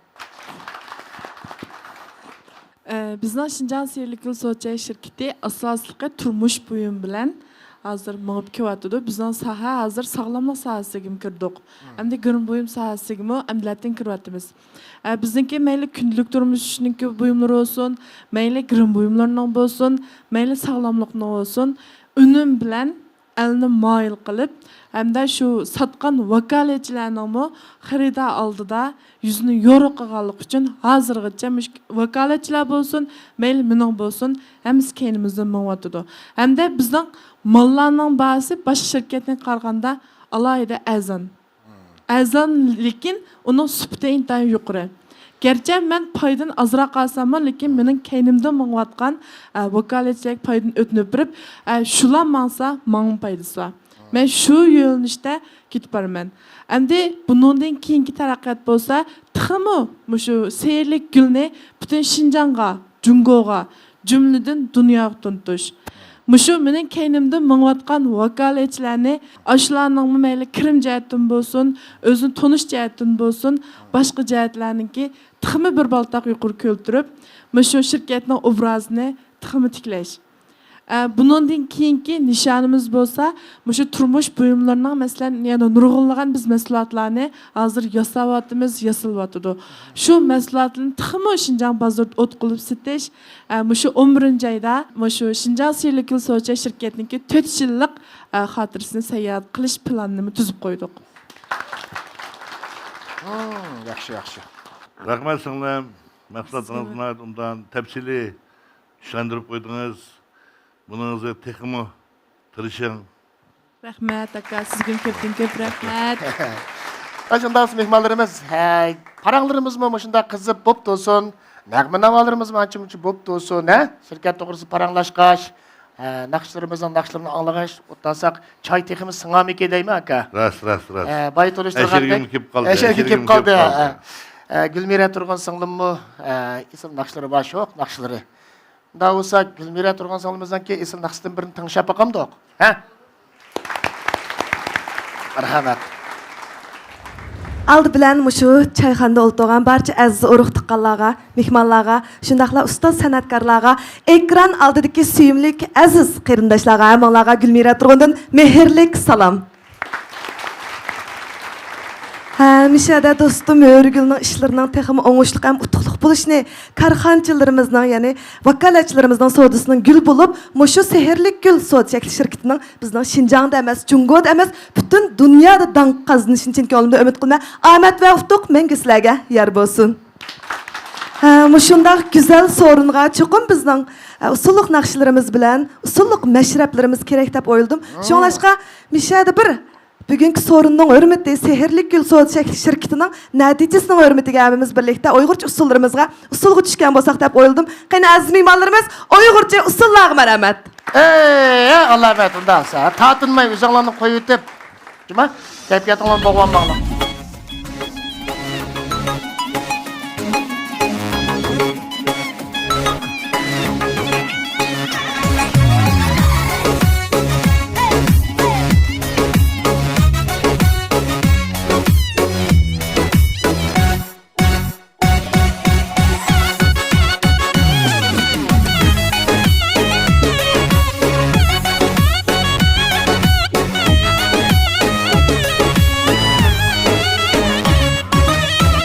ئە، بىزنىڭ شىنجاڭ سېھىرلىك گۈل سوچەي شىركىتى ئاساسلىقى تۇرمۇش بۇيۇمى بىلەن ھازىر مېڭىپ كېلىۋاتىدۇ. بىزنىڭ ساھە ھازىر ساغلاملىق ساھەسىگىمۇ كىردۇق. ھەمدە گىرىم بۇيۇم ساھەسىگىمۇ ئەمدىلەتتىن كىرىۋاتىمىز. ئە، بىزنىڭكى مەيلى كۈندىلىك تۇرمۇشنىڭكى بۇيۇملىرى بولسۇن، مەيلى گىرىم بۇيۇملىرىنىڭ بولسۇن، مەيلى ساغلاملىقنىڭ بولسۇن، ئۈنۈم بىلەن ئەلنى مايىل قىلىپ، ھەمدە شۇ ساتقان ۋاكالەتچىلەرنىڭمۇ خېرىدار ئالدىدا يۈزىنى يورۇق قىلغانلىقى ئۈچۈن ھازىرغىچە مۇشۇ ۋاكالەتچىلەر بولسۇن، مەيلى مېنىڭ بولسۇن، ھەممىسى كەينىمىزدىن مېڭىۋاتىدۇ. ھەمدە بىزنىڭ ماللارنىڭ باھاسى باشقا شىركەتنىڭگە قارىغاندا ئالاھىدە ئەرزان. ئەرزان، لېكىن ئۇنىڭ سۈپىتى ئىنتايىن يۇقىرى. گەرچە مەن پايدىنى ئازراق ئالساممۇ، لېكىن مېنىڭ كەينىمدە مېڭىۋاتقان، ئە، ۋاكالەتچىلەرگە پايدىنى ئۆتۈنۈپ بېرىپ، ئە، شۇلار ماڭسا، ماڭىمۇ پايدىسى بار. مەن شۇ يۆنىلىشتە كېتىپ بارىمەن. ئەمدى بۇنىڭدىن كېيىنكى تەرەققىيات بولسا، تېخىمۇ مۇشۇ سېھىرلىك گۈلنى پۈتۈن شىنجاڭغا، جۇڭگوغا، جۈملىدىن دۇنياغا تونۇتۇش. مۇشۇ مېنىڭ كەينىمدە مېڭىۋاتقان ۋاكالەتچىلەرنى، ئاشۇلارنىڭمۇ مەيلى كىرىم جەھەتتىن بولسۇن، ئۆزىنى تونۇش جەھەتتىن بولسۇن، باشقا جەھەتلەرنىڭكى تېخىمۇ بىر بال تاق يۇقىرى كۆتۈرۈپ، مۇشۇ شىركەتنىڭ ئوبرازىنى تېخىمۇ تىكلەش. ئە، بۇنىڭدىن كېيىنكى نىشانىمىز بولسا، مۇشۇ تۇرمۇش بۇيۇملىرىنىڭ، مەسىلەن، يەنە نۇرغۇنلىغان بىز مەھسۇلاتلارنى ھازىر ياساۋاتىمىز، ياسىلىۋاتىدۇ. شۇ مەھسۇلاتلارنى تېخىمۇ شىنجاڭ بازىرىدا ئوت قىلىپ سېتىش، ئە، مۇشۇ ئون بىرىنچى ئايدا مۇشۇ شىنجاڭ سېھىرلىك گۈل سوچەي شىركەتنىڭكى تۆت يىللىق، ئە، خاتىرىسىنى ساياھەت قىلىش پىلانىنىمۇ تۈزۈپ قويدۇق. ھىم، ياخشى، ياخشى. رەھمەت، سىڭلىم. مەھسۇلاتلىرىڭىزنى ناھايىتى ئوبدان، تەپسىلىي چۈشەندۈرۈپ قويدىڭىز. بۇنىڭىزغا تېخىمۇ تىرىشىڭ. رەھمەت، ئاكا، سىزگىمۇ كۆپتىن كۆپ رەھمەت. ھە، شۇنداق بولسا مېھمانلىرىمىز، ھە، پاراڭلىرىمىزمۇ مۇشۇنداق قىزىپ بوپ تۇرسۇن. نەغمە ناۋالىرىمىزمۇ ئانچە-مۇنچە بوپ تۇرسۇن، ھە؟ شىركەت توغرىسىدا پاراڭلاشقاچ، ھە، ناخشىلىرىمىزنىڭ ناخشىلىرىنى ئاڭلىغاچ، ئولتۇرساق، چاي تېخىمۇ سىڭارمىكىن دەيمەن، ئاكا. راست، راست، راست. ھە، بايا تونۇشتۇرغاندەك. ئەشىرىگىمۇ كېلىپ قالدى، ئەشىرىگە ئەشىرىگىمۇ كېلىپ قالدى، كېلىپ قالدى. ھە، ھە. گۈلمىرە تۇرغۇن سىڭلىممۇ، ھە، ئېسىل ناخشىلىرى بار، شوخ ناخشىلىرى. ئۇنداق بولسا، گۈلمىرە تۇرغۇن سىڭلىمىزنىڭكى ئېسىل ناخشىسىدىن بىرنى تىڭشاپ باقامدۇق؟ ھە؟ مەرھەمەت. ئالدى بىلەن مۇشۇ چايخانىدا ئولتۇرغان بارچە ئەزىز ئۇرۇق-تۇغقانلارغا، مېھمانلارغا، شۇنداقلا ئۇستاز سەنئەتكارلارغا، ئېكران ئالدىدىكى سۆيۈملۈك ئەزىز قېرىنداشلارغا، ھەممىڭلارغا گۈلمىرە تۇرغۇندىن مېھىرلىك سالام. ھەمىشە دوستۇم ھۆرىگۈلنىڭ ئىشلىرىنىڭ تېخىمۇ ئوڭۇشلۇق ھەم ئۇتۇقلۇق بولۇشىنى، كارخانىچىلىرىمىزنىڭ، يەنى ۋاكالەتچىلىرىمىزنىڭ سودىسىنىڭ گۈل بولۇپ، مۇشۇ سېھىرلىك گۈل سودا چەكلىك شىركىتىنىڭ بىزنىڭ شىنجاڭدا ئەمەس، جۇڭگودا ئەمەس، پۈتۈن دۇنيادا داڭ قازىنىشىنى چىن كۆڭلۈمدىن ئۈمىد قىلىمەن. ئامەت ۋە ئۇتۇق مەڭگۈ سىلەرگە يار بولسۇن. ھە، مۇشۇنداق گۈزەل سورۇنغا چوقۇم بىزنىڭ، ھە، ئۇسسۇللۇق ناخشىلىرىمىز بىلەن، ئۇسسۇللۇق مەشرەپلىرىمىز كېرەك دەپ ئويلىدىم. شۇڭلاشقا، مىشەدە بىر بۈگۈنكى سورۇننىڭ ھۆرمىتى، سېھىرلىك گۈل سودا چەكلىك شىركىتىنىڭ نەتىجىسىنىڭ ھۆرمىتىگە ھەممىمىز بىرلىكتە ئۇيغۇرچە ئۇسسۇللىرىمىزغا ئۇسسۇلغا چۈشكەن بولساق دەپ ئويلىدىم. قېنى، ئەزىز مېھمانلىرىمىز، ئۇيغۇرچە ئۇسسۇللارغا مەرھەمەت! ئەي، ئالامەت، ئۇنداق بولسا، تارتىنماي ئۆزۈڭلارنى قويۇۋېتىپ، جۇما، كەيپىياتىڭلارنى بوغۇۋالماڭلار.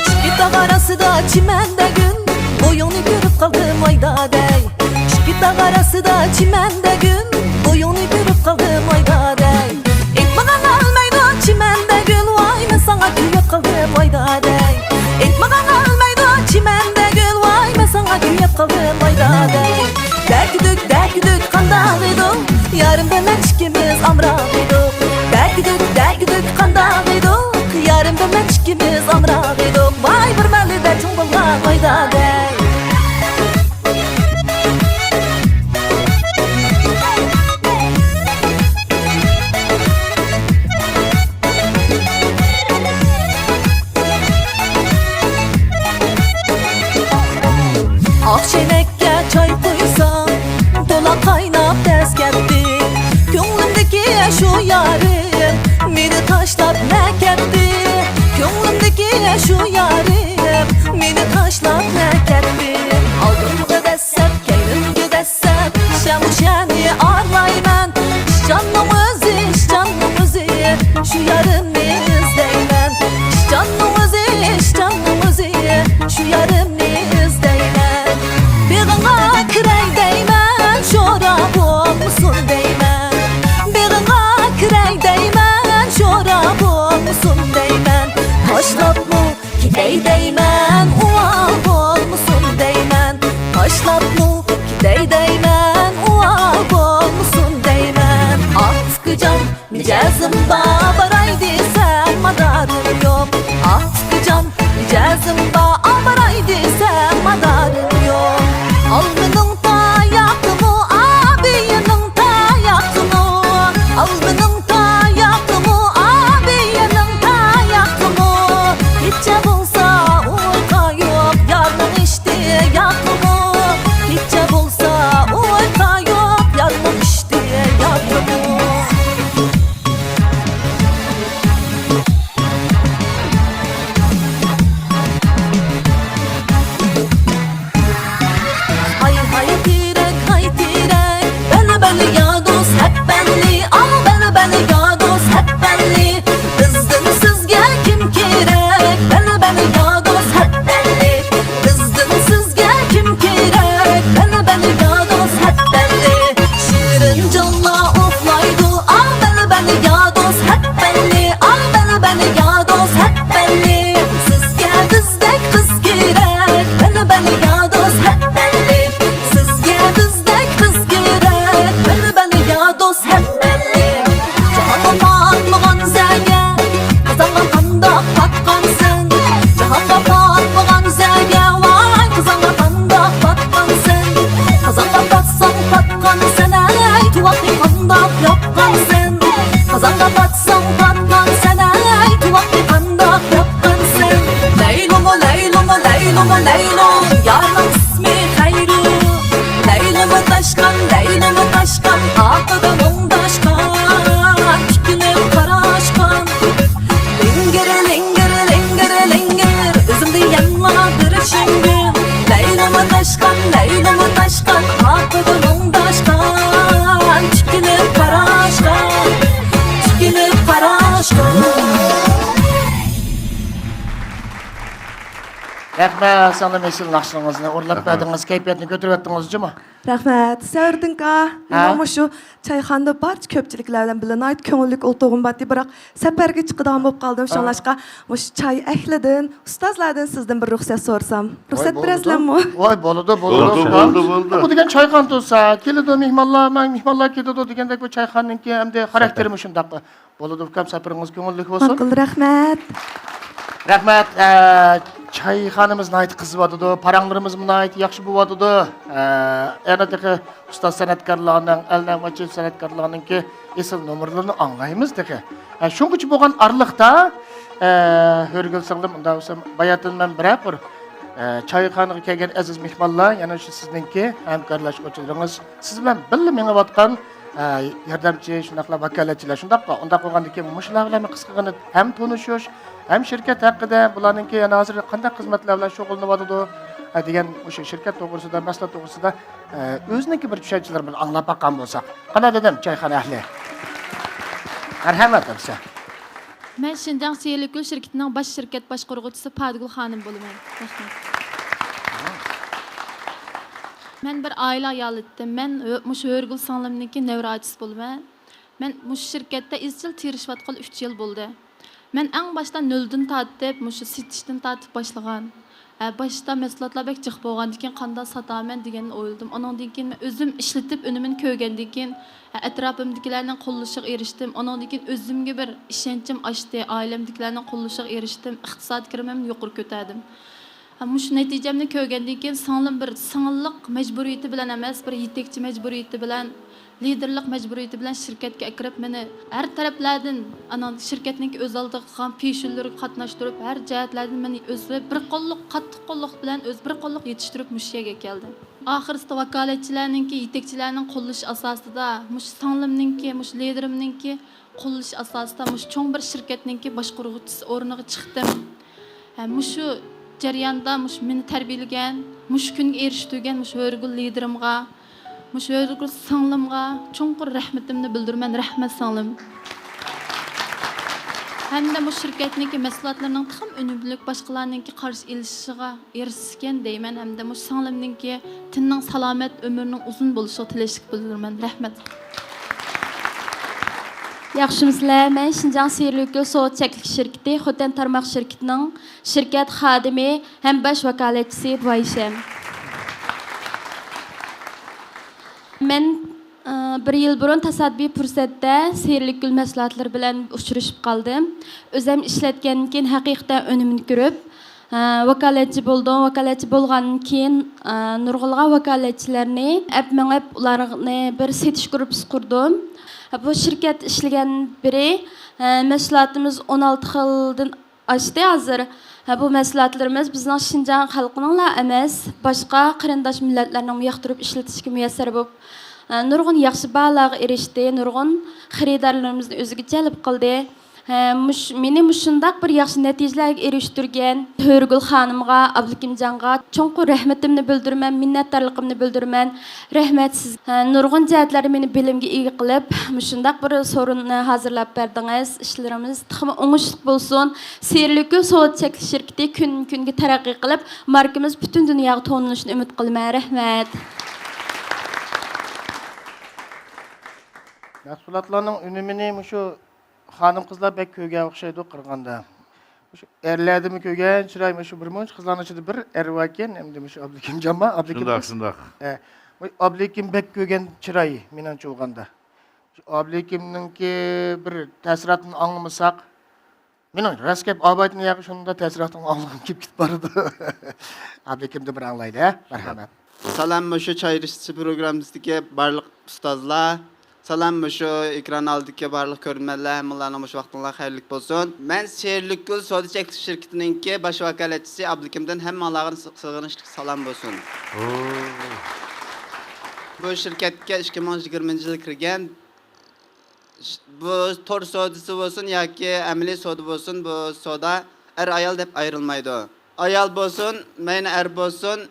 ئىككى تاغ ئارىسىدا چىمەندە گۈل، بويۇڭنى كۆرۈپ قالدىم ۋاي دادەي. ئىككى تاغ ئارىسىدا چىمەندە گۈل، بويۇڭنى كۆرۈپ قالدىم ۋاي دادەي. ئېيتمىغان ئالمايدۇ چىمەندە گۈل، ۋاي مەن ساڭا كۆيۈپ قالدىم ۋاي دادەي. ئېيتمىغان ئالمايدۇ چىمەندە گۈل، ۋاي مەن ساڭا كۆيۈپ قالدىم ۋاي دادەي. دەكۈدۈك، دەكۈدۈك قانداق ئىدۇق، يارىم بىلەن ئىككىمىز ئامراق ئىدۇق. دەكۈدۈك، دەكۈدۈك قانداق ئىدۇق، يارىم بىلەن ئىككىمىز ئامراق ئىدۇق. ۋاي بىر مەھەللىدە چوڭ بولغان ۋاي دادەي. ئاق چەينەككە چاي قۇيسام، تولا قايناپ تەس كەتتى. كۆڭلۈمدىكى شۇ يارىم مېنى تاشلاپ نە كەتتى. كۆڭلۈمدىكى شۇ يارىم مېنى تاشلاپ نە كەتتى. ئالدىمغا دەسسەپ، كەينىمگە دەسسەپ، شەمشەنى ئارىلايمەن. ئىشچاننىڭ ئۆزى، ئىشچاننىڭ ئۆزى، شۇ يارىمنى ئىزدەيمەن. ئىشچاننىڭ ئۆزى، ئىشچاننىڭ ئۆزى، شۇ يارىمنى ئىزدەيمەن. بېغىڭغا كىرەي دەيمەن، شورا بولمىسۇن دەيمەن. بېغىڭغا كىرەي دەيمەن، شورا بولمىسۇن دەيمەن. تاشلاپمۇ كېتەي دەيمەن، ئۇۋا بولمىسۇن دەيمەن. تاشلاپمۇ كېتەي دەيمەن، ئۇۋا بولمىسۇن دەيمەن. ئاتىكىجان، مىجەزىم بار، باراي دېسەم مادارىم يوق. ئاتىكىجان، مىجەزىم بار، باراي دېسەم مادارىم يوق. ئالمىنىڭ تاياقىمۇ، ئابىيىنىڭ تاياقىمۇ. ئالمىنىڭ تاياقىمۇ، ئابىيىنىڭ تاياقىمۇ. كېچە بولسا ئۇ رەھمەت، ساڭلىم ئېسىل ناخشىلىرىڭىزنى ئورۇنلاپ بەردىڭىز، كەيپىياتنى كۆتۈرۈۋەتتىڭىز جۇمۇ. رەھمەت. سەۋرىدىنكا، ھە؟ مېنىڭ مۇشۇ چايخانىدا بارچە كۆپچىلىكلەر بىلەن بىللە ناھايىتى كۆڭۈللۈك ئولتۇرغۇم بارتتى، بىراق سەپەرگە چىقىدىغان بولۇپ قالدىم. ھە. شۇڭلاشقا مۇشۇ چاي ئەھلىدىن، ئۇستازلاردىن سىزدىن بىر رۇخسەت سورىسام. رۇخسەت بېرەسىلەرمۇ؟ ۋاي، بولىدۇ، بولىدۇ. بولىدۇ، بولىدۇ، بولىدۇ. بۇ دېگەن چايخانا تۇرسا، كېلىدۇ مېھمانلار، مانا مېھمانلار كېلىدۇ دېگەندەك بۇ چايخانىنىڭكى ئەمدى خاراكتېرى مۇشۇنداق. بولىدۇ ئۇكام، سەپىرىڭىز كۆڭۈللۈك بولسۇن. ماقۇل، رەھمەت. رەھمەت. ئە، چايخانىمىز ناھايىتى قىزىۋاتىدۇ، پاراڭلىرىمىزمۇ ناھايىتى ياخشى بولۇۋاتىدۇ. ئە، يەنە تېخى ئۇستاز سەنئەتكارلارنىڭ، ئەلنەم ئاچىل سەنئەتكارلارنىڭكى ئېسىل نومۇرلىرىنى ئاڭلايمىز تېخى. ئە، شۇنىڭغىچە بولغان ئارىلىقتا، ئە، ھۆرىگۈل سىڭلىم، ئۇنداق بولسا باياتىن مەن بىرەر قۇر، ئە، چايخانىغا كەلگەن ئەزىز مېھمانلار، يەنە شۇ سىزنىڭكى ھەمكارلاشقۇچىلىرىڭىز، سىز بىلەن بىللە مېڭىۋاتقان، ئە، ياردەمچى، شۇنداقلا ۋاكالەتچىلەر، شۇنداققۇ؟ ئۇنداق بولغاندىكىن مۇشۇلار بىلەن قىسقىغىنە ھەم تونۇشۇش، ھەم شىركەت ھەققىدە، بۇلارنىڭكى يەنە ھازىر قانداق خىزمەتلەر بىلەن شۇغۇللىنىۋاتىدۇ، ئە، دېگەن مۇشۇ شىركەت توغرىسىدا، مەھسۇلات توغرىسىدا، ئە، ئۆزىنىڭكى بىر چۈشەنچىلىرى بىلەن ئاڭلاپ باققان بولساق. قانداق دېدىم، چايخانا ئەھلى؟ مەرھەمەت، ئەمىسە. مەن شىنجاڭ سېھىرلىك گۈل شىركىتىنىڭ باش شىركەت باشقۇرغۇچىسى پادىگۈل خانىم بولىمەن. رەھمەت. مەن بىر ئائىلە ئايالىدىم. مەن ھۆ-، مۇشۇ ھۆرىگۈل سىڭلىمنىڭكى نەۋرە ئاچىسى بولىمەن. مەن مۇشۇ شىركەتتە ئىزچىل تىرىشىۋاتقىلى ئۈچ يىل بولدى. مەن ئەڭ باشتا نۆلدىن تارتىپ، مۇشۇ سېتىشتىن تارتىپ باشلىغان. ھە، باشتا مەھسۇلاتلار بەك جىق بولغاندىكىن، قانداق ساتارمەن دېگەننى ئويلىدىم. ئانىڭدىن كېيىن مەن ئۆزۈم ئىشلىتىپ، ئۈنۈمىنى كۆرگەندىن كېيىن، ھە، ئەتراپىمدىكىلەرنىڭ قوللىشىغا ئېرىشتىم. ئانىڭدىن كېيىن ئۆزۈمگە بىر ئىشەنچىم ئاشتى، ئائىلەمدىكىلەرنىڭ قوللىشىغا ئېرىشتىم، ئىقتىسادىي كىرىمىمنى يۇقىرى كۆتەردىم. ھە، مۇشۇ نەتىجەمنى كۆرگەندىن كېيىن سىڭلىم بىر سىڭىللىق مەجبۇرىيىتى بىلەن ئەمەس، بىر يېتەكچى مەجبۇرىيىتى بىلەن، لىدېرلىق مەجبۇرىيىتى بىلەن شىركەتكە ئەكىرىپ، مېنى ھەر تەرەپلەردىن، ئاناڭ شىركەتنىڭكى ئۆز ئالدىغا قىلغان پېشىنلىرىگە قاتناشتۇرۇپ، ھەر جەھەتلەردىن مېنى ئۆزى بىر قوللۇق، قاتتىق قوللۇق بىلەن ئۆزى بىر قوللۇق يېتىشتۈرۈپ مۇشۇ يەرگە كەلدى. ئاخىرسىدا ۋاكالەتچىلەرنىڭكى، يېتەكچىلەرنىڭ قوللىشى ئاساسىدا، مۇشۇ سىڭلىمنىڭكى، مۇشۇ لىدېرىمنىڭكى قوللىشى ئاساسىدا مۇشۇ چوڭ بىر شىركەتنىڭكى باشقۇرغۇچىسى ئورنىغا چىقتىم. ھە، مۇشۇ جەرياندا مۇشۇ مېنى تەربىيەلىگەن، مۇشۇ كۈنگە ئېرىشتۈرگەن مۇشۇ ھۆرىگۈل لىدېرىمغا، مۇشۇ ھۆرىگۈل سىڭلىمغا چوڭقۇر رەھمىتىمنى بىلدۈرىمەن. رەھمەت، سىڭلىم. ھەمدە مۇشۇ شىركەتنىڭكى مەھسۇلاتلىرىنىڭ تېخىمۇ ئۈنۈملۈك باشقىلارنىڭكى قارشى ئېلىشىغا ئېرىشسىكەن دەيمەن، ھەمدە مۇشۇ سىڭلىمنىڭكى تېنىنىڭ سالامەت، ئۆمرىنىڭ ئۇزۇن بولۇشىغا تىلەكداشلىق بىلدۈرىمەن. رەھمەت. ياخشىمۇسىلەر؟ مەن شىنجاڭ سېھىرلىك گۈل سودا چەكلىك شىركىتى خوتەن تارماق شىركىتىنىڭ شىركەت خادىمى ھەم باش ۋاكالەتچىسى بۇ ئايشەم. مەن، ئى، بىر يىل بۇرۇن تاسادىپىي پۇرسەتتە سېھىرلىك گۈل مەھسۇلاتلىرى بىلەن ئۇچرىشىپ قالدىم. ئۆزۈم ئىشلەتكەندىن كېيىن ھەقىقەتەن ئۈنۈمىنى كۆرۈپ، ئە، ۋاكالەتچى بولدۇم. ۋاكالەتچى بولغاندىن كېيىن، ئە، نۇرغۇنلىغان ۋاكالەتچىلەرنى ئەپ مېڭىپ، ئۇلارنى بىر سېتىش گۇرۇپپىسى قۇردۇم. بۇ شىركەت ئىشلىگەن بېرى، ئە، مەھسۇلاتىمىز ئون ئالتە خىلدىن ئاشتى ھازىر. ھە، بۇ مەھسۇلاتلىرىمىز بىزنىڭ شىنجاڭ خەلقىنىڭلا ئەمەس، باشقا قېرىنداش مىللەتلەرنىڭمۇ ياقتۇرۇپ ئىشلىتىشكە مۇيەسسەر بولۇپ، ئە، نۇرغۇن ياخشى باھالارغا ئېرىشتى، نۇرغۇن خېرىدارلىرىمىزنى ئۆزىگە جەلپ قىلدى. ھە، مۇش-، مېنى مۇشۇنداق بىر ياخشى نەتىجىلەرگە ئېرىشتۈرگەن ھۆرىگۈل خانىمغا، ئابلىكىمجانغا چوڭقۇر رەھمىتىمنى بىلدۈرىمەن، مىننەتدارلىقىمنى بىلدۈرىمەن. رەھمەت سىز. ھە، نۇرغۇن جەھەتلەردە مېنى بىلىمگە ئىگە قىلىپ، مۇشۇنداق بىر سورۇننى ھازىرلاپ بەردىڭىز. ئىشلىرىمىز تېخىمۇ ئوڭۇشلۇق بولسۇن. سېھىرلىك گۈل سودا چەكلىك شىركىتى كۈندىن-كۈنگە تەرەققىي قىلىپ، ماركىمىز پۈتۈن دۇنياغا تونۇلۇشىنى ئۈمىد قىلىمەن. رەھمەت. مەھسۇلاتلارنىڭ ئۈنۈمىنى مۇشۇ خانىم-قىزلار بەك كۆرگەن ئوخشايدۇ قارىغاندا. مۇشۇ ئەرلەردىمۇ كۆرگەن چىراي، مۇشۇ بىر مۇنچە قىزلارنىڭ ئىچىدە بىر ئەر باركەن، ئەمدى مۇشۇ ئابلىكىمجانما؟ ئابلىكىم شۇنداق، شۇنداق. ئە، مۇ-، ئابلىكىم بەك كۆرگەن چىراي، مېنىڭچە بولغاندا. شۇ ئابلىكىمنىڭكى بىر تەسىراتىنى ئاڭلىمىساق، مېنىڭ راست گەپ، ئابايتىن ياقى شۇندا تەسىراتىڭ ئاڭلىغۇم كېلىپ كېتىپ بارىدۇ. ئابلىكىمدىن بىر ئاڭلايلى، ھە؟ مەرھەمەت. سالام، مۇشۇ چاي رىشتىسى پروگراممىسىدىكى بارلىق ئۇستازلار. سالام، مۇشۇ ئېكران ئالدىدىكى بارلىق كۆرۈرمەنلەر، ھەممىڭلارنىڭ مۇشۇ ۋاقتىڭلار خەيرلىك بولسۇن. مەن سېھىرلىك گۈل سودا چەكلىك شىركىتىنىڭكى باش ۋاكالەتچىسى ئابلىكىمدىن ھەممىڭلارغا سىغ-، سىغىنىشلىق سالام بولسۇن. بۇ شىركەتكە ئىككى مىڭ يىگىرمىنچى يىلى كىرگەن. بۇ تور سودىسى بولسۇن ياكى ئەمەلىي سودا بولسۇن، بۇ سودا ئەر-ئايال دەپ ئايرىلمايدۇ. ئايال بولسۇن، مەينى ئەر بولسۇن،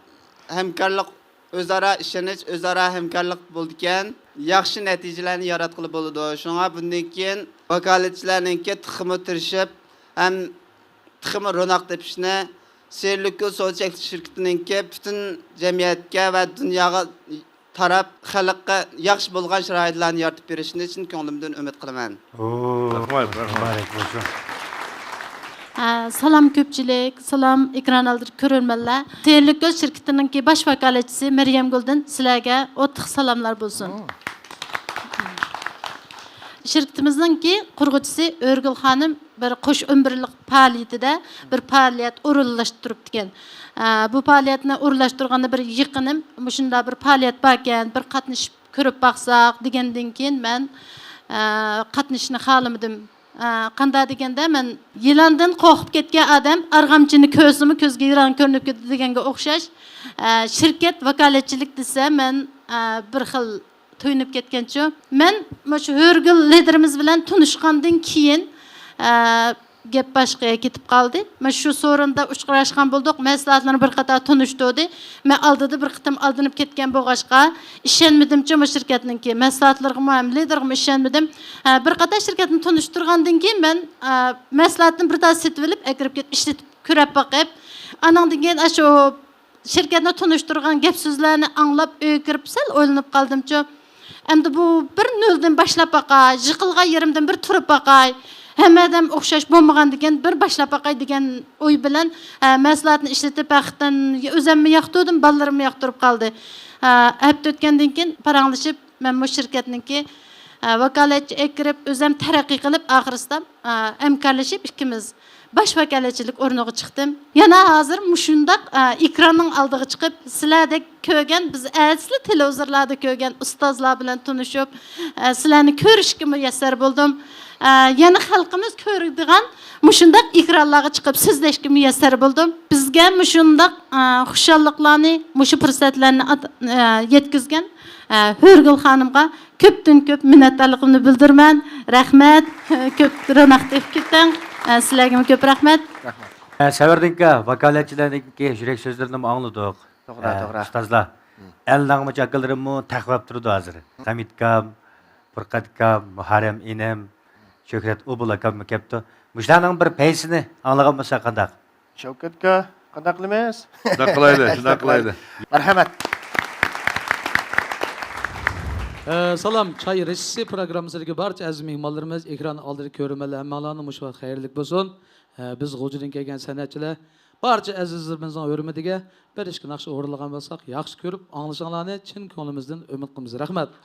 ھەمكارلىق، ئۆزئارا ئىشىنىش، ئۆزئارا ھەمكارلىق بولىدىكەن، ياخشى نەتىجىلەرنى ياراتقىلى بولىدۇ. شۇڭا بۇندىن كېيىن ۋاكالەتچىلەرنىڭكى تېخىمۇ تىرىشىپ ھەم تېخىمۇ روناق تېپىشنى، سېرلىكو سودا چەكلىك شىركىتىنىڭكى پۈتۈن جەمئىيەتكە ۋە دۇنياغا تاراپ، خەلققە ياخشى بولغان شارائىتلارنى يارىتىپ بېرىشىنى چىن كۆڭلۈمدىن ئۈمىد قىلىمەن. ئوو، رەھمەت، رەھمەت. مۇبارەك بولسۇن. ھە، سالام كۆپچىلىك، سالام ئېكران ئالدىدىكى كۆرۈرمەنلەر. سېرلىكو شىركىتىنىڭكى باش ۋاكالەتچىسى مەريەمگۈلدىن سىلەرگە ئوتلۇق سالاملار بولسۇن. ئوو. شىركىتىمىزنىڭكى قۇرغۇچىسى ئۆرگۈل خانىم بىر قوش ئون بىرلىك پائالىيىتىدە بىر پائالىيەت ئورۇنلاشتۇرۇپتىكەن. ئە، بۇ پائالىيەتنى ئورۇنلاشتۇرغاندا بىر يېقىنىم مۇشۇنداق بىر پائالىيەت باركەن، بىر قاتنىشىپ كۆرۈپ باقساق دېگەندىن كېيىن مەن، ئە، قاتنىشىشنى خالىمىدىم. ئە، قانداق دېگەندە، مەن يىلاندىن قورقۇپ كەتكەن ئادەم ئارغامچىنى كۆرسىمۇ كۆزگە يىلان كۆرۈنۈپ كېتىدۇ دېگەنگە ئوخشاش. ئە، شىركەت ۋاكالەتچىلىك دېسە، مەن، ئە، بىر خىل تويۇنۇپ كەتكەنچۇ. مەن مۇشۇ ھۆرگۈل لىدىرىمىز بىلەن تونۇشقاندىن كېيىن، ئە، گەپ باشقىغا كېتىپ قالدى. مەن شۇ سورۇندا ئۇچراشقان بولدۇق. مەھسۇلاتلىرىنى بىر قاتار تونۇشتۇردى. مەن ئالدىدا بىر قېتىم ئالدىنىپ كەتكەن بولغاچقا، ئىشەنمىدىمچۇ مۇشۇ شىركەتنىڭكى مەھسۇلاتلىرىغىمۇ ھەم لىدىرىغىمۇ ئىشەنمىدىم. ئە، بىر قاتار شىركەتنى تونۇشتۇرغاندىن كېيىن مەن، ئە، مەھسۇلاتنى بىر تال سېتىۋېلىپ، ئەكىرىپ كېتىپ ئىشلىتىپ كۆرۈپ باقىپ، ئانىڭدىن كېيىن ئاشۇ شىركەتنى تونۇشتۇرغان گەپ سۆزلەرنى ئاڭلاپ ئۆيگە كىرىپ سەل ئويلىنىپ قالدىمچۇ. ئەمدى بۇ بىر نۆلدىن باشلاپ باقاي، يىقىلغان يېرىمدىن بىر تۇرۇپ باقاي، ھەممە ئادەم ئوخشاش بولمىغاندىكىن بىر باشلاپ باقاي دېگەن ئوي بىلەن، ئە، مەھسۇلاتنى ئىشلىتىپ ھەقىقەتەن ئۆزەممۇ ياقتۇردۇم، بالىلىرىممۇ ياقتۇرۇپ قالدى. ئە، ھەپتە ئۆتكەندىن كېيىن پاراڭلىشىپ مەنمۇ شىركەتنىڭكى، ئە، ۋاكالەتچى ئەكىرىپ ئۆزەم تەرەققىي قىلىپ ئاخىرسىدا، ئە، ھەمكارلىشىپ ئىككىمىز باش ۋاكالەتچىلىك ئورنىغا چىقتىم. يەنە ھازىر مۇشۇنداق، ئە، ئېكراننىڭ ئالدىغا چىقىپ، سىلەردەك كۆرگەن، بىز ئەسلى تېلېۋىزورلاردا كۆرگەن ئۇستازلار بىلەن تونۇشۇپ، ئە، سىلەرنى كۆرۈشكە مۇيەسسەر بولدۇم. ئە، يەنە خەلقىمىز كۆرىدىغان مۇشۇنداق ئېكرانلارغا چىقىپ سۆزلەشكە مۇيەسسەر بولدۇم. بىزگە مۇشۇنداق، ئە، خۇشاللىقلارنى، مۇشۇ پۇرسەتلەرنى ئات-، ئە، يەتكۈزگەن، ئە، ھۆرگۈل خانىمغا كۆپتىن كۆپ مىننەتدارلىقىمنى بىلدۈرىمەن. رەھمەت. كۆپ روناق تېپىپ كېتىڭ. ئە، سىلەرگىمۇ كۆپ رەھمەت. رەھمەت. ئە، سەۋەردىنكا ۋاكالەتچىلەرنىڭكى يۈرەك سۆزلىرىنىمۇ ئاڭلىدۇق. توغرا، ئە، توغرا. ئۇستازلار. مم. ئەلناغمىچى ئاكىلىرىممۇ تەقۋەپ تۇرىدۇ ھازىر. ھەمىت ئاكام، پۇرقەت ئاكام، مۇھەررەم ئىنىم، شۆھرەت ئوبۇل ئاكاممۇ كەپتۇ. مۇشۇلارنىڭ بىر پەيسىنى ئاڭلىغان بولساق قانداق؟ شەۋكەت ئاكا، قانداق قىلىمىز؟ شۇنداق قىلايلى، شۇنداق قىلايلى. مەرھەمەت. ئە، سالام، چاي رېشىسى پروگراممىسىدىكى بارچە ئەزىز مېھمانلىرىمىز، ئېكران ئالدىدىكى كۆرۈرمەنلەر، ھەممىڭلارنىڭ مۇشۇ ۋاقىت خەيرلىك بولسۇن. ئە، بىز غۇلجىدىن كەلگەن سەنئەتچىلەر بارچە ئەزىزلىرىمىزنىڭ ھۆرمىتىگە بىر ئىككى ناخشا ئورۇنلىغان بولساق، ياخشى كۆرۈپ ئاڭلىشىڭلارنى چىن كۆڭلىمىزدىن ئۈمىد قىلىمىز. رەھمەت.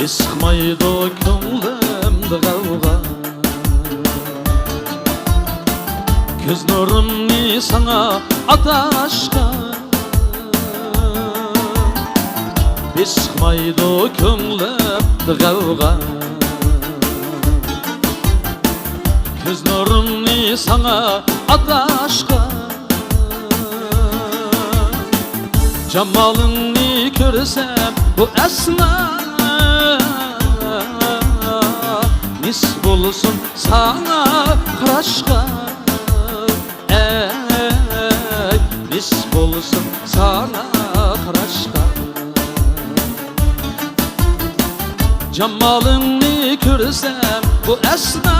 بېسىقمايدۇ كۆڭلۈمدە غەۋغا، كۆز نۇرۇمنى ساڭا ئاتاشقا. بېسىقمايدۇ كۆڭلۈمدە غەۋغا، كۆز نۇرۇمنى ساڭا ئاتاشقا. جامالىڭنى كۆرسەم بۇ ئەسنا، نېسىپ بولسۇن ساڭا قاراشقا. ئەي، نېسىپ بولسۇن ساڭا قاراشقا. جامالىڭنى كۆرسەم بۇ ئەسنا،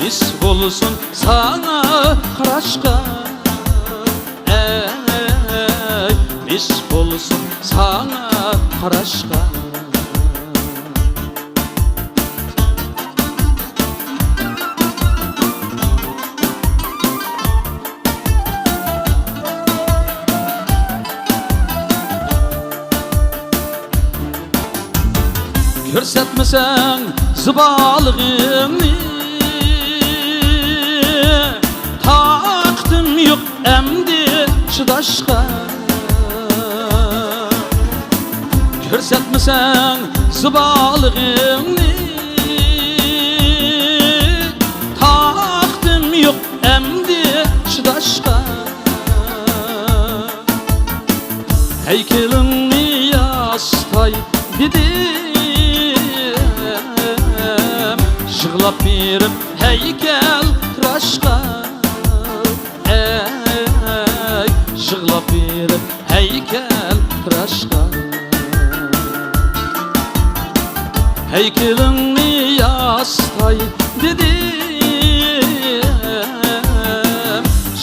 نېسىپ بولسۇن ساڭا قاراشقا. ئەي، نېسىپ بولسۇن ساڭا قاراشقا. كۆرسەتمىسەڭ زىبالىقىڭنى، تاقىتىم يوق ئەمدى چىداشقا. كۆرسەتمىسەڭ زىبالىقىڭنى، يىغلاپ بېرىپ ھەيكەل تىراشقان، ئەي، يىغلاپ بېرىپ ھەيكەل تىراشقان. ھەيكىلىڭنى ياسىتاي دېدىم،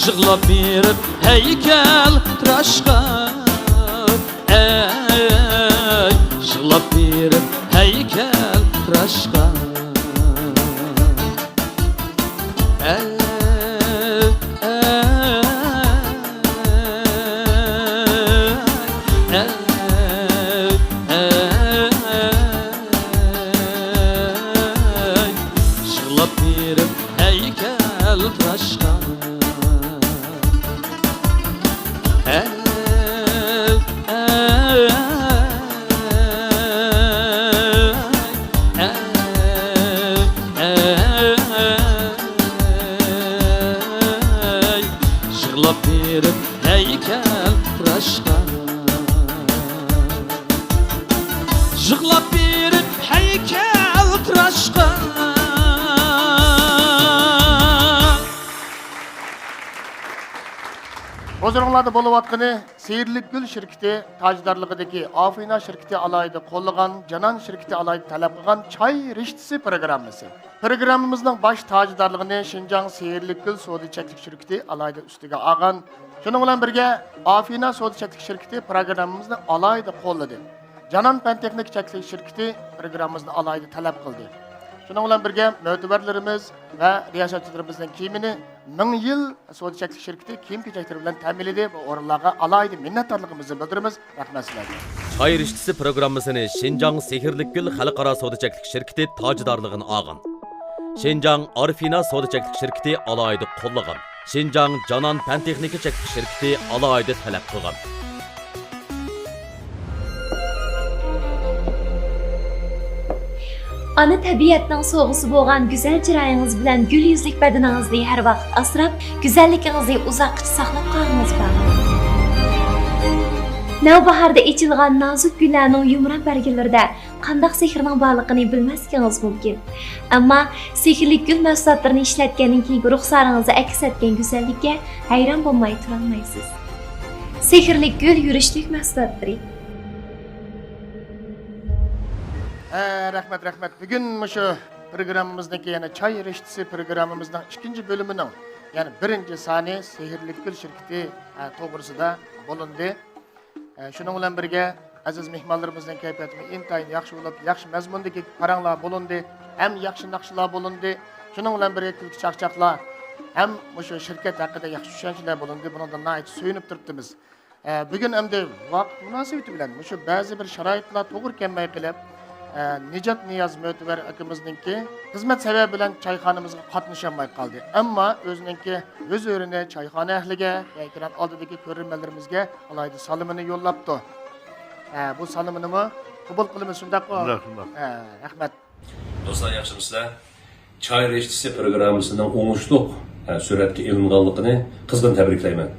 يىغلاپ بېرىپ ھەيكەل تىراشقان، ئەي، يىغلاپ بېرىپ ھەيكەل تىراشقان. ئەي، ئەي، ئەي، ئەي، يىغلاپ بېرىپ ھەيكەل تىراشقان. ئەي، ئەي، ئەي، ئەي، يىغلاپ بېرىپ ھەيكەل تىراشقان. يىغلاپ بېرىپ ھەيكەل تىراشقان. ھۇزۇرۇڭلاردا بولۇۋاتقىنى سېھىرلىك گۈل شىركىتى تاجدارلىقىدىكى ئافىنا شىركىتى ئالاھىدە قوللىغان، جانان شىركىتى ئالاھىدە تەلەپ قىلغان چاي رىشتىسى پروگراممىسى. پروگراممىمىزنىڭ باش تاجدارلىقىنى شىنجاڭ سېھىرلىك گۈل سودا چەكلىك شىركىتى ئالاھىدە ئۈستىگە ئالغان. شۇنىڭ بىلەن بىرگە، ئافىنا سودا چەكلىك شىركىتى پروگراممىمىزنى ئالاھىدە قوللىدى. جانان پەن تېخنىكا چەكلىك شىركىتى پروگراممىمىزنى ئالاھىدە تەلەپ قىلدى. شۇنىڭ بىلەن بىرگە، مۆتىۋەرلىرىمىز ۋە رىياسەتچىلىرىمىزنىڭ كىيىمىنى مىڭ يىل سودا چەكلىك شىركىتى كىيىم-كېچەكلىرى بىلەن تەمىنلىدى. بۇ ئورۇنلارغا ئالاھىدە مىننەتدارلىقىمىزنى بىلدۈرىمىز. رەھمەت سىلەرگە. چاي رىشتىسى پروگراممىسىنى شىنجاڭ سېھىرلىك گۈل خەلقئارا سودا چەكلىك شىركىتى تاجدارلىقىنى ئالغان. شىنجاڭ ئارفىنا سودا چەكلىك شىركىتى ئالاھىدە قوللىغان. شىنجاڭ جانان پەن تېخنىكا چەكلىك شىركىتى ئالاھىدە تەلەپ قىلغان. ئانا تەبىئەتنىڭ سوۋغىسى بولغان گۈزەل چىرايىڭىز بىلەن گۈل يۈزلۈك بەدىنىڭىزنى ھەر ۋاقىت ئاسراپ، گۈزەللىكىڭىزنى ئۇزاققىچە ساقلاپ قالغىڭىز بار. نەۋباھاردا ئېچىلغان نازۇك گۈللەرنىڭ يۇمران بەرگىلىرىدە قانداق سېھىرنىڭ بارلىقىنى بىلمەسلىكىڭىز مۇمكىن. ئەمما سېھىرلىك گۈل مەھسۇلاتلىرىنى ئىشلەتكەندىن كېيىنكى رۇخسارىڭىزدا ئەكس ئەتكەن گۈزەللىككە ھەيران بولماي تۇرالمايسىز. سېھىرلىك گۈل يۈرۈشلۈك مەھسۇلاتلىرى. ھە، رەھمەت، رەھمەت. بۈگۈن مۇشۇ پروگراممىمىزنىڭكى، يەنى چاي رىشتىسى پروگراممىمىزنىڭ ئىككىنچى بۆلۈمىنىڭ، يەنى بىرىنچى سانى سېھىرلىك گۈل شىركىتى، ھە، توغرىسىدا بولۇندى. ئە، شۇنىڭ بىلەن بىرگە، ئەزىز مېھمانلىرىمىزنىڭ كەيپىياتىمۇ ئىنتايىن ياخشى بولۇپ، ياخشى مەزمۇندىكى پاراڭلار بولۇندى، ھەم ياخشى ناخشىلار بولۇندى. شۇنىڭ بىلەن بىرگە، كۈلكە چاقچاقلار ھەم مۇشۇ شىركەت ھەققىدە ياخشى چۈشەنچىلەر بولۇندى. بۇنىڭدىن ناھايىتى سۆيۈنۈپ تۇرۇپتىمىز. ئە، بۈگۈن ئەمدى ۋاقىت مۇناسىۋىتى بىلەن مۇشۇ بەزى بىر شارائىتلار توغرا كەلمەي قېلىپ، ئە، نىجات نىياز مۆتىۋەر ئاكىمىزنىڭكى خىزمەت سەۋەبى بىلەن چايخانىمىزغا قاتنىشالماي قالدى. ئەمما ئۆزىنىڭكى ھۇزۇرىنى چايخانا ئەھلىگە ۋە ئېكران ئالدىدىكى كۆرۈرمەنلىرىمىزگە ئالاھىدە سالىمىنى يوللاپتۇ. ھە، بۇ سالىمىنىمۇ قوبۇل قىلىمىز، شۇنداققۇ؟ شۇنداق، شۇنداق. ھە، رەھمەت. دوستلار، ياخشىمۇسىلەر؟ چاي رىشتىسى پروگراممىسىنىڭ ئوڭۇشلۇق، ھە، سۈرەتكە ئېلىنغانلىقىنى قىزغىن تەبرىكلەيمەن.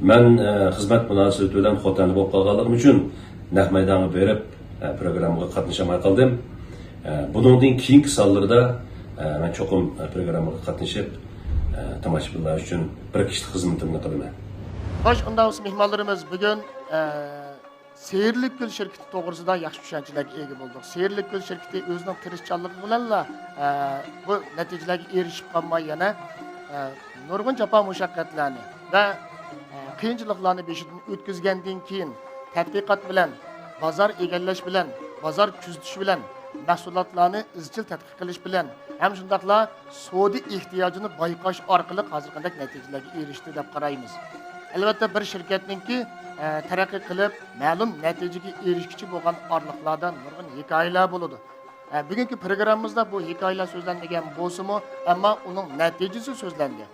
مەن، ھە، خىزمەت مۇناسىۋىتى بىلەن خوتەندە بولۇپ قالغانلىقىم ئۈچۈن نەق مەيدانغا بېرىپ، ھە، پروگراممىغا قاتنىشالماي قالدىم. ھە، بۇنىڭدىن كېيىنكى سانلىرىدا، ھە، مەن چوقۇم، ھە، پروگراممىغا قاتنىشىپ، ھە، تاماشىبىنلار ئۈچۈن بىر كىشىلىك خىزمىتىمنى قىلىمەن. خوش، ئۇنداق بولسا مېھمانلىرىمىز بۈگۈن، ھە، سېھىرلىك گۈل شىركىتى توغرىسىدا ياخشى چۈشەنچىلەرگە ئىگە بولدۇق. سېھىرلىك گۈل شىركىتى ئۆزىنىڭ تىرىشچانلىقى بىلەنلا، ئە، بۇ نەتىجىلەرگە ئېرىشىپ قالماي، يەنە، ئە، نۇرغۇن جاپا مۇشەققەتلەرنى ۋە، ئە، قىيىنچىلىقلارنى بېشىدىن ئۆتكۈزگەندىن كېيىن، تەتقىقات بىلەن، بازار ئىگىلەش بىلەن، بازار كۆزىتىش بىلەن، مەھسۇلاتلارنى ئىزچىل تەتقىق قىلىش بىلەن ھەم شۇنداقلا سودا ئېھتىياجىنى بايقاش ئارقىلىق ھازىرقىدەك نەتىجىلەرگە ئېرىشتى دەپ قارايمىز. ئەلۋەتتە، بىر شىركەتنىڭكى، ئە، تەرەققىي قىلىپ، مەلۇم نەتىجىگە ئېرىشكۈچە بولغان ئارىلىقلاردا نۇرغۇن ھېكايىلەر بولىدۇ. ئە، بۈگۈنكى پروگراممىمىزدا بۇ ھېكايىلەر سۆزلەنمىگەن بولسىمۇ، ئەمما ئۇنىڭ نەتىجىسى سۆزلەندى.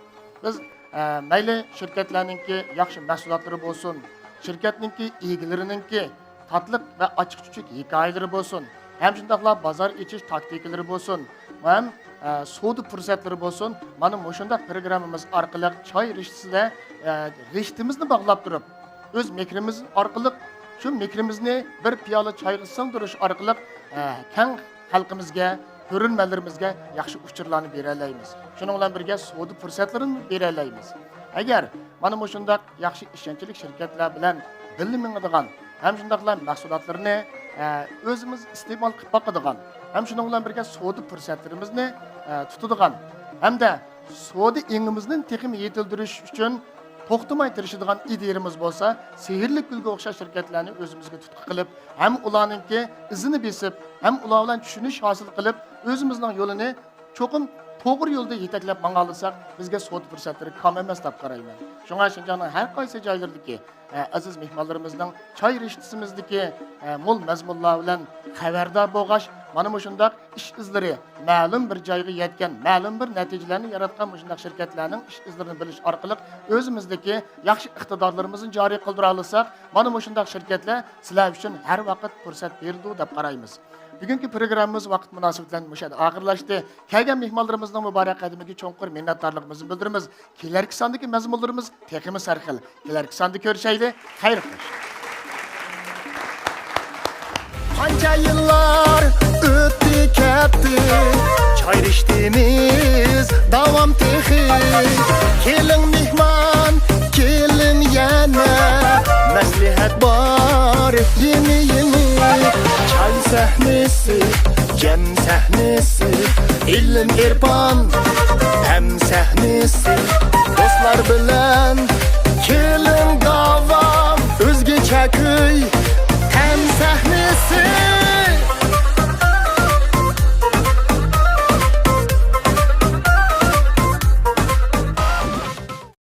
بىز، ئە، مەيلى شىركەتلەرنىڭكى ياخشى مەھسۇلاتلىرى بولسۇن، شىركەتنىڭكى ئىگىلىرىنىڭكى تاتلىق ۋە ئاچچىق-چۈچۈك ھېكايىلىرى بولسۇن، ھەم شۇنداقلا بازار ئېچىش تاكتىكىلىرى بولسۇن، ھەم، ئە، سودا پۇرسەتلىرى بولسۇن، مانا مۇشۇنداق پروگراممىمىز ئارقىلىق چاي رىشتىسىدە، ئە، رىشتىمىزنى باغلاپ تۇرۇپ، ئۆز مېھرىمىز ئارقىلىق، شۇ مېھرىمىزنى بىر پىيالە چايغا سىڭدۈرۈش ئارقىلىق، ئە، كەڭ خەلقىمىزگە، كۆرۈرمەنلىرىمىزگە ياخشى ئۇچۇرلارنى بېرەلەيمىز. شۇنىڭ بىلەن بىرگە سودا پۇرسەتلىرىنى بېرەلەيمىز. ئەگەر مانا مۇشۇنداق ياخشى ئىشەنچلىك شىركەتلەر بىلەن بىللە مېڭىدىغان ھەم شۇنداقلا مەھسۇلاتلىرىنى، ئە، ئۆزىمىز ئىستېمال قىلىپ باقىدىغان ھەم شۇنىڭ بىلەن بىرگە سودا پۇرسەتلىرىمىزنى، ئە، تۇتىدىغان ھەمدە سودا ئېڭىمىزنى تېخىمۇ يېتىلدۈرۈش ئۈچۈن توختىماي تىرىشىدىغان ئىدىيىمىز بولسا، سېھىرلىك گۈلگە ئوخشاش شىركەتلەرنى ئۆزىمىزگە تۇتقا قىلىپ، ھەم ئۇلارنىڭكى ئىزىنى بېسىپ، ھەم ئۇلار بىلەن چۈشىنىش ھاسىل قىلىپ، ئۆزىمىزنىڭ يولىنى چوقۇم توغرا يولدا يېتەكلەپ ماڭالىساق، بىزگە سودا پۇرسەتلىرى كام ئەمەس دەپ قارايمەن. شۇڭا شىنجاڭنىڭ ھەر قايسى جايلىرىدىكى، ئە، ئەزىز مېھمانلىرىمىزنىڭ چاي رىشتىسىمىزدىكى، ئە، مول مەزمۇنلار بىلەن خەۋەردار بولغاچ، مانا مۇشۇنداق ئىش ئىزلىرى مەلۇم بىر جايغا يەتكەن، مەلۇم بىر نەتىجىلەرنى ياراتقان مۇشۇنداق شىركەتلەرنىڭ ئىش ئىزلىرىنى بىلىش ئارقىلىق ئۆزىمىزدىكى ياخشى ئىقتىدارلىرىمىزنى جارى قىلدۇرالىساق، مانا مۇشۇنداق شىركەتلەر سىلەر ئۈچۈن ھەر ۋاقىت پۇرسەت بېرىدۇ دەپ قارايمىز. بۈگۈنكى پروگراممىمىز ۋاقىت مۇناسىۋىتى بىلەن مۇشۇ يەردە ئاخىرلاشتى. كەلگەن مېھمانلىرىمىزنىڭ مۇبارەك قەدىمىگە چوڭقۇر مىننەتدارلىقىمىزنى بىلدۈرىمىز. كېلەركى ساندىكى مەزمۇنلىرىمىز تېخىمۇ سەرخىل. كېلەركى ساندا كۆرۈشەيلى. خەير خوش. قانچە يىللار ئۆتتى كەتتى، چايرىشتىمىز داۋام تېخى. كېلىڭ مېھمان، كېلىڭ يەنە، مەسلىھەت بار يېڭى يېڭى. چاي سەھنىسى، جەم سەھنىسى، ئىلىم ئىرپان، ھەم سەھنىسى،